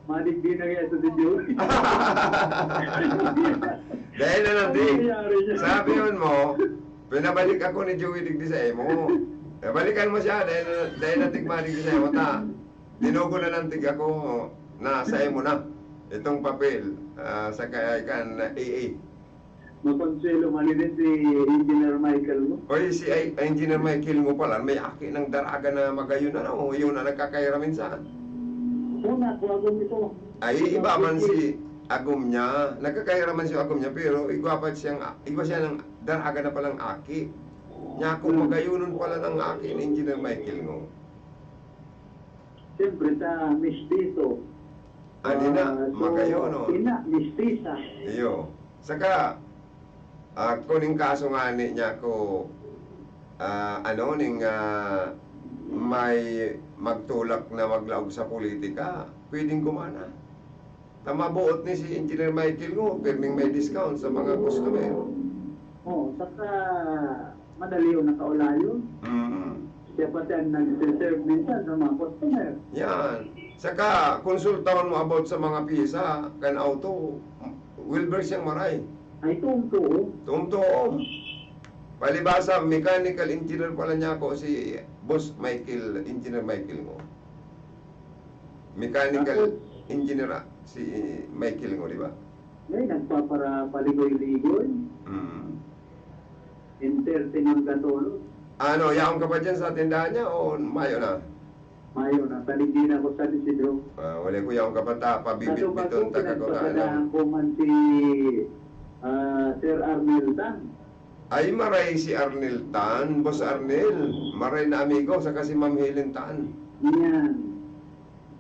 madigdi na kaya sa video. Dahil na lang, di. Ang nangyari niya. Sabi yun mo, pinabalik ako ni Joey digdi sa imo. Eh, balikan mo siya, dahil, dahil natigma digdi sa imo, ta. Tinugo na lang tig ako na sa imo na. Itong papel, ah, sa kay kan A A. Makonsuelo man din si Engineer Michael mo. Oy, si ay, Engineer Michael mo pala, may aki ng daraga na magayon na, no? Yun na nagkakaira minsan. Una, kuwagon ito. Ay, iba man si agom niya. Nagkakaira man si agom niya, pero igwa pa siyang, igwa siya ng daraga na palang aki. Niya kung magayonon pala ng aki ni Engineer Michael mo. Siyempre, sa mistiso. Ah, di na, Ah, so, magayonon. Ina, mistisa. Iyo. Saka, ah, kuning kaso nga ni niya ko, ah, ano, ning, ah, may magtulak na maglaog sa politika, pwedeng gumana. Ta mabuot ni si Engineer Michael mo, pirming may discount sa mga customer. Oo, saka madali yung nakaulayo. Mm. Siya pa siya nag-serve minsan sa mga customer. Yan. Saka, konsultahon mo about sa mga pyesa, kan auto, Wilber siyang maray. Ay, tuong-tuo. Tuong-tuo. Palibasa, mechanical engineer pala niya ako si Boss Michael, Engineer Michael mo. Mechanical Ako- engineer ah, si Michael mo, di ba? May nagpapara-, paligoy-ligoy. Mm. Entertainment katulog. Ano, yaon ka pa dyan sa tindahan niya o mayo na? Mayo na, paligid ako sa Isidro. Ah, wala ko yaon ka pa ta, Kaso pabibit-biton bago ta ka ko ta, pinagpapadaan ano. ko man si ah, Sir Arnel Tan. Ay, maray si Arnel Tan, Boss Arnel. Maray na amigo, saka si Ma'am Helen Tan. Yan.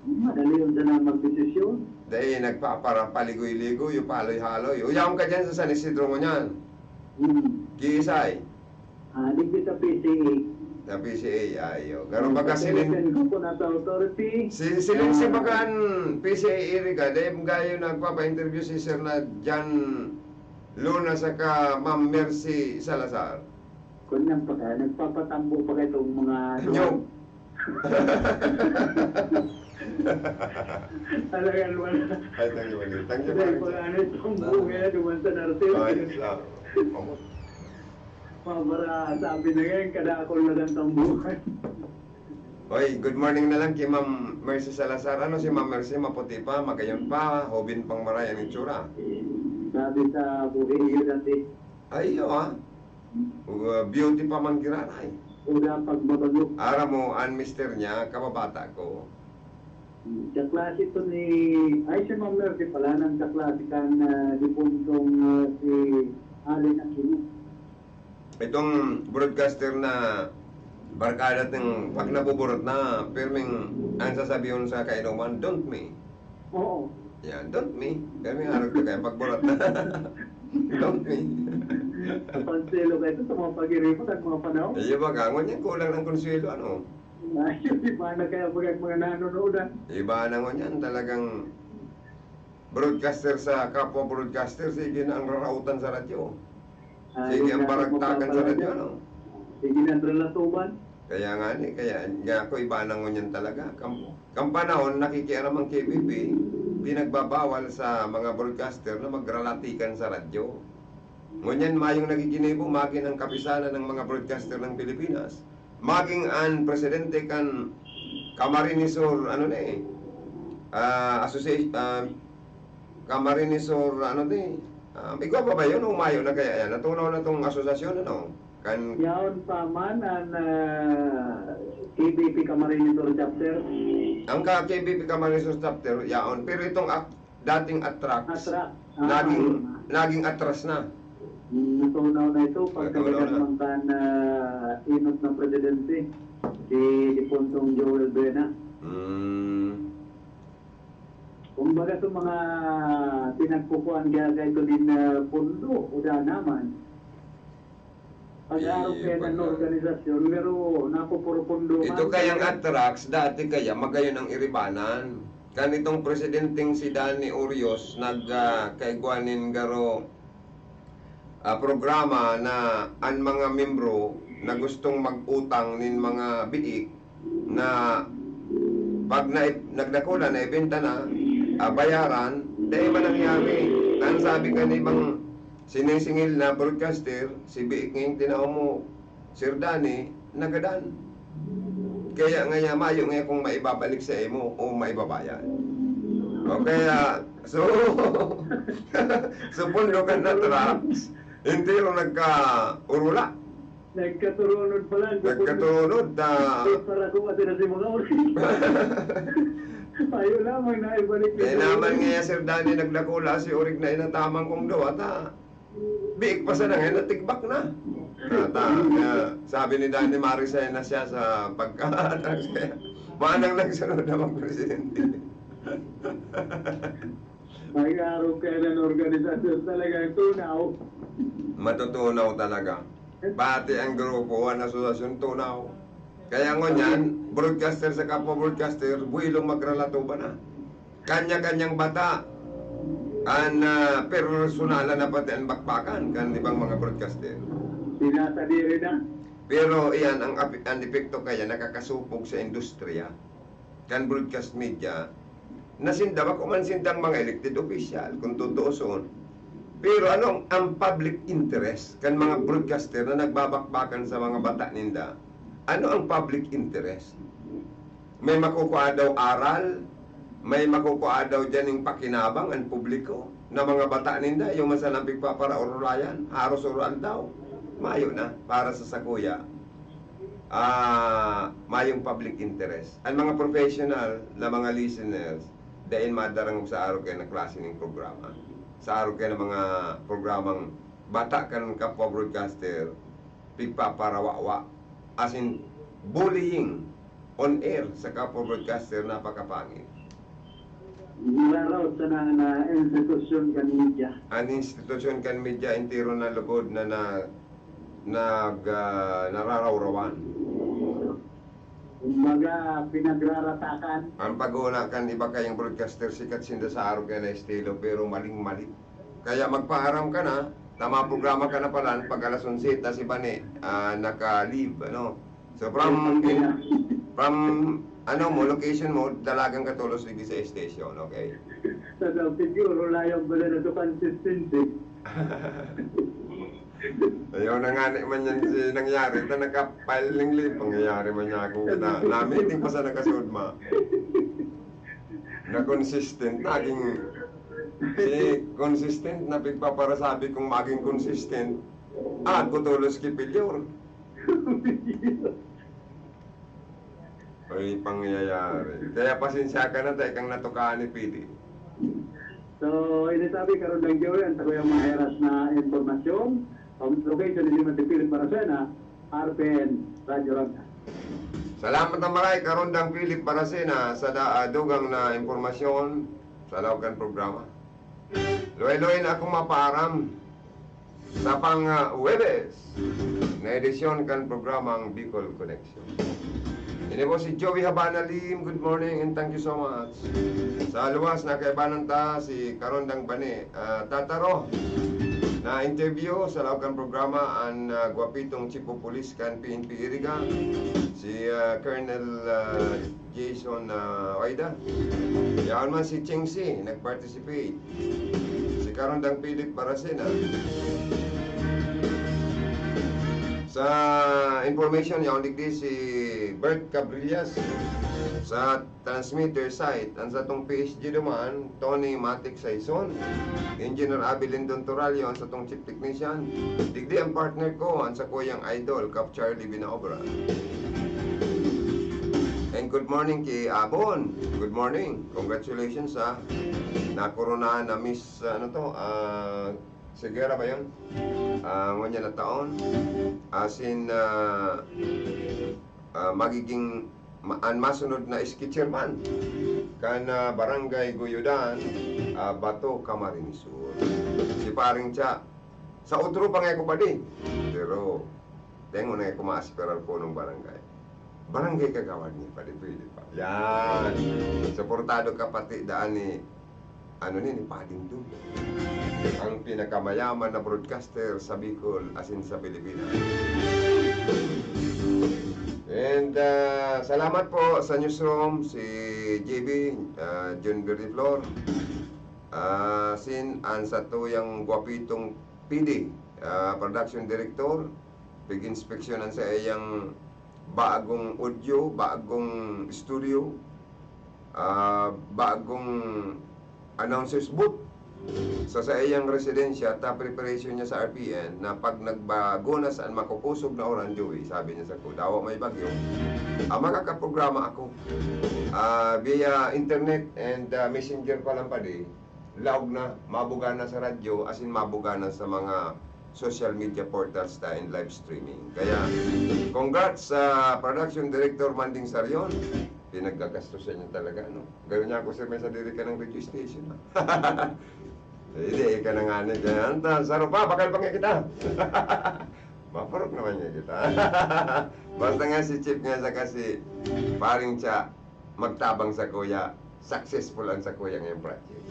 Madali yun sana magdesisyon. Dahil nagpapara paligoy-ligoy, yung paloy-haloy. O yaon ka dyan sa San Isidro mo niyan. Hmm. Kiisay? Ah, di kita P C A. Sa P C A, ayo. Garo baga silin, Pagkakaitan ko po na sa authority. si, silin si bagan P C A iri ka, dahil gayo nagpapa-interview si Sir na John Luna saka Ma'am Mercy Salazar. Kung nang pagka, nagpapatambo pa itong mga Nyog. Talagang wala. Ay, thank you, Mali. Thank you, Dahil Mali. pag ano itong buhay, duman sa Narsil. Ay, sa, oh. Para sabi na ngayon, kada ako na lang tambuhan. Oy, good morning na lang kay Ma'am Mercy Salazar. Ano si Ma'am Mercy? Maputi pa, magayon pa, hobin pang maray ang itsura. Sabi sa buhay yun dati, Ay, iyo ah. Uh, beauty pa man giraray. Una pag mabago. Ara mo, ang mister niya, kababata ko. Kaklase to ni, ay si Ma'am Mercy pala, nang kaklase kan ah, dipuntong ah, si Allen Aquino. Itong broadcaster na barkada ng pag nabuburot na, pirming ang sasabihon sa kainuman, "Don't me." Oo. Yan, "Don't me." Pirming arog na kayo, pagburot na. "Don't me." Panselo kayo sa mga pag-iripot at mga panahon. Iyo ba, gangon yan, kulang ng konsuelo, ano? Ayun, di ba na kaya pag mga nanonood ah? Iba na ngon yan, talagang broadcaster sa kapwa broadcaster, sige na ang rarautan sa radyo. Ah, Sige yun ang nga, baragtakan sa magpapalagay. radyo, ano? Sige na, relatuban. Kaya nga ni, kaya nga ako iba na ngon yan talaga. Kam, kam panahon, nakikiaram ang K B P, pinagbabawal sa mga broadcaster na magralatikan sa radyo. Ngunyan, mayong nagiginibo, magin ang kapisanan ng mga broadcaster ng Pilipinas. Maging ang presidente kan Camarines Sur, ano na eh, ah, association, ah, Camarines Sur, ano na eh, ah, igwa pa ba yun? O mayo na kaya yan? Natunaw na tong asosasyon, ano? Kan, Yaon pa man ang ah, K B P Camarines Sur Chapter. Ang ka K B P Camarines Sur Chapter, yaon. Pero itong ak, dating Atrax, Atrax. Ah, naging, ah. Naging Atras na. Mm, natunaw na ito pagka Natunaw na. Naman ka na inot na presidente, si Dipuntong Joel Brena. Mm. Kumbaga sa mga pinagkukuhan kaya kayo din na pundo o danaman, Nag-aro kaya ng organisasyon, pero napupuro-pundo man. Ito kayang Atrax, dati kaya magayon ang iribanan. Kan itong presidenteng si Danny Urios, nag, ah, kaigwa nin garo, ah, programa na an mga miyembro na gustong mag-utang nin mga biik na pag na, nagdakula, naibenta na, ah, bayaran, dai man nangyari. An sabi kan ibang sinisingil na broadcaster, si biik ngayong tinao mo, Sir Danny, nagadan. Kaya ngaya mayo ngaya kung maibabalik sa imo o maibabayad. O kaya, so, so pundo kan Atrax, entero nagkaurula. Nagkaturunod pala. Nagkaturunod, ah. Para kung atin na si mga orig. Ayaw lamang na ibalik. Kaya naman nga, Sir Danny, nagdakula si orig na inatamang kong dawa, ta. Biik pa sana ngayon, natigbak na. Tata, kaya sabi ni Danny, marisay na siya sa pagka-, manang nagsunod na magpresidente. May araw kaya ng organisasyon talaga, tunaw. Matutunaw talaga. Pati ang grupo, an asosasyon, tunaw. Kaya ngunyan, broadcaster sa kapwa broadcaster, buwilong magralato ba na? Kanya-kanyang bata. An, ah, personalan na pati an bakbakan kan ibang mga broadcaster. Sinasabiri na. Pero iyan, ang api-, an epekto kaya nakakasupog sa industriya kan broadcast media, na sinda, bako man sindang mga elected official, kung tutuuson. Pero ano ang, ang public interest kan mga broadcaster na nagbabakbakan sa mga bata ninda? Ano ang public interest? May makukua daw aral, may makukua daw diyan ning pakinabang an publiko na mga bata ninda, yung masalang pigpaparaurulayan, haros oro-aldaw. Mayo na, para sa sakuya, ah, mayong public interest. Ang mga professional na mga listeners, dai madarangog sa arog kaya na klase ning programa. Sa arog kaya ng mga programang bata kan kapwa broadcaster, pigpaparawawa. As in, bullying on air sa kapwa broadcaster, napakapangit. Nararaot sana na institusyon kan media. An institusyon kan media, entero na lugod na, na, nag, ah, nararawrawan. Kumbaga, pinagraratakan. Ang pag-una kan iba kayang broadcaster, sikat sinda sa arog kaya na estilo, pero maling-mali. Kaya magpaaram ka na, tama programa ka na pala, pag alas onse, tas iba ni, ah, naka-leave, ano. So, from, from, ano mo, location mo, dalagan ka tolos digdi sa station, okay? Sa daw, siguro, layang pala na to consistency. Ayaw na nga ni man yan si nangyari, na naka-file ning leave, pangyayari man niya akong kita. Namiting pa sa nakasudma. Na consistent, naging si consistent na pigpaparasabi kung maging consistent, ako tolos ki failure. Ay, pangyayari. Kaya pasensya ka na, dai kang natukaan ni P D. So, ini sabi, karon lang, Joey, ang takuyang maheras na impormasyon. Ang location ni Jimmy Philip Maracena, R P N, Radyo Ronda. Salamat na maray, Karondang Philip Baracena, sa da-, ah, dugang na impormasyon sa laog kan programa. Luway-luway na akong mapaaram sa pang, ah, Huwebes na edisyon kan programang Bicol Connection. Ini po si Joey Habana Lim. Good morning and thank you so much. Sa luwas na kaibanan ta si Karondang Bani, ah, Tataro na interview sa laog kan programa an, ah, gwapitong chief of police kan P N P Iriga, si, ah, Colonel, ah, Jason, ah, Oida. Yaon man si Cheng Si, nag-participate. Si Karondang Philip Baracena. Sa information, yaon digdi si Bert Cabrillas sa transmitter site, an satong P S G duman, Tony Matic Saison, Engineer Abby Lindon Torallo, an satong chief technician, digdi ang partner ko, an sakuyang idol, Kap Charlie Binaobra. And good morning ki Abon. Good morning. Congratulations, ah. Nakoronahan na Miss, ah, ano to, ah, Segura ba yun? Ah, ngunyan na taon. As in, ah, ah, magiging ma-, an masunod na S K chairman kan, ah, Barangay Guyudan, ah, Bato, Camarines Sur. Si Paring Cha, sa utro pa nga ako pa di. Pero, Tengo na kumaasperar punong barangay. Barangay kagawad ni Padi, pwede pa. Yan. Suportado ka pati daan ni, ano ni, ni Pading Dul. Ang pinakamayaman na broadcaster sa Bicol, asin sa Pilipinas. And, ah, salamat po sa newsroom, si J B, ah, John Verde Flor, ah, sin an satuyang gwapitong P D, ah, production director, pig-inspeksyonan sa iyang bagong audio, bagong studio, ah, bagong announcer's booth sa saiyang residensya, ta preparation niya sa R P N na pag nagbago na sa makukosog na oran, Joey, sabi niya sako, "Dawa may bagyo, ah, makakaprograma ako, ah, via internet and, ah, messenger pa lang padi, laog na, mabuga na sa radyo, asin mabuga na sa mga social media portals ta and live streaming." Kaya, congrats sa production director Manding Sarion. Pinagagastosan niya talaga, no? Garo niya ako, sir, may sadiri ka ng radio station, ha? Hindi, ika na nga ni, kaya anta, saro pa, bakal pa nga kita. Mapurok naman nga kita. Basta nga si Chief nga saka si Paring Cha, magtabang sa kuya, successful ang sa kuya ngayong project.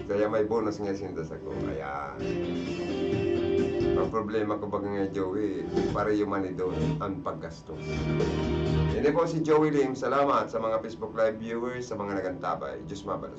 Kaya may bonus nga sinda sa kuya. Ayan. Ang problema ko baga nga, Joey, pareho man ni Don, ang paggastos. Ini po si Joey Lim. Salamat sa mga Facebook Live viewers, sa mga nagantabay. Diyos mabalos.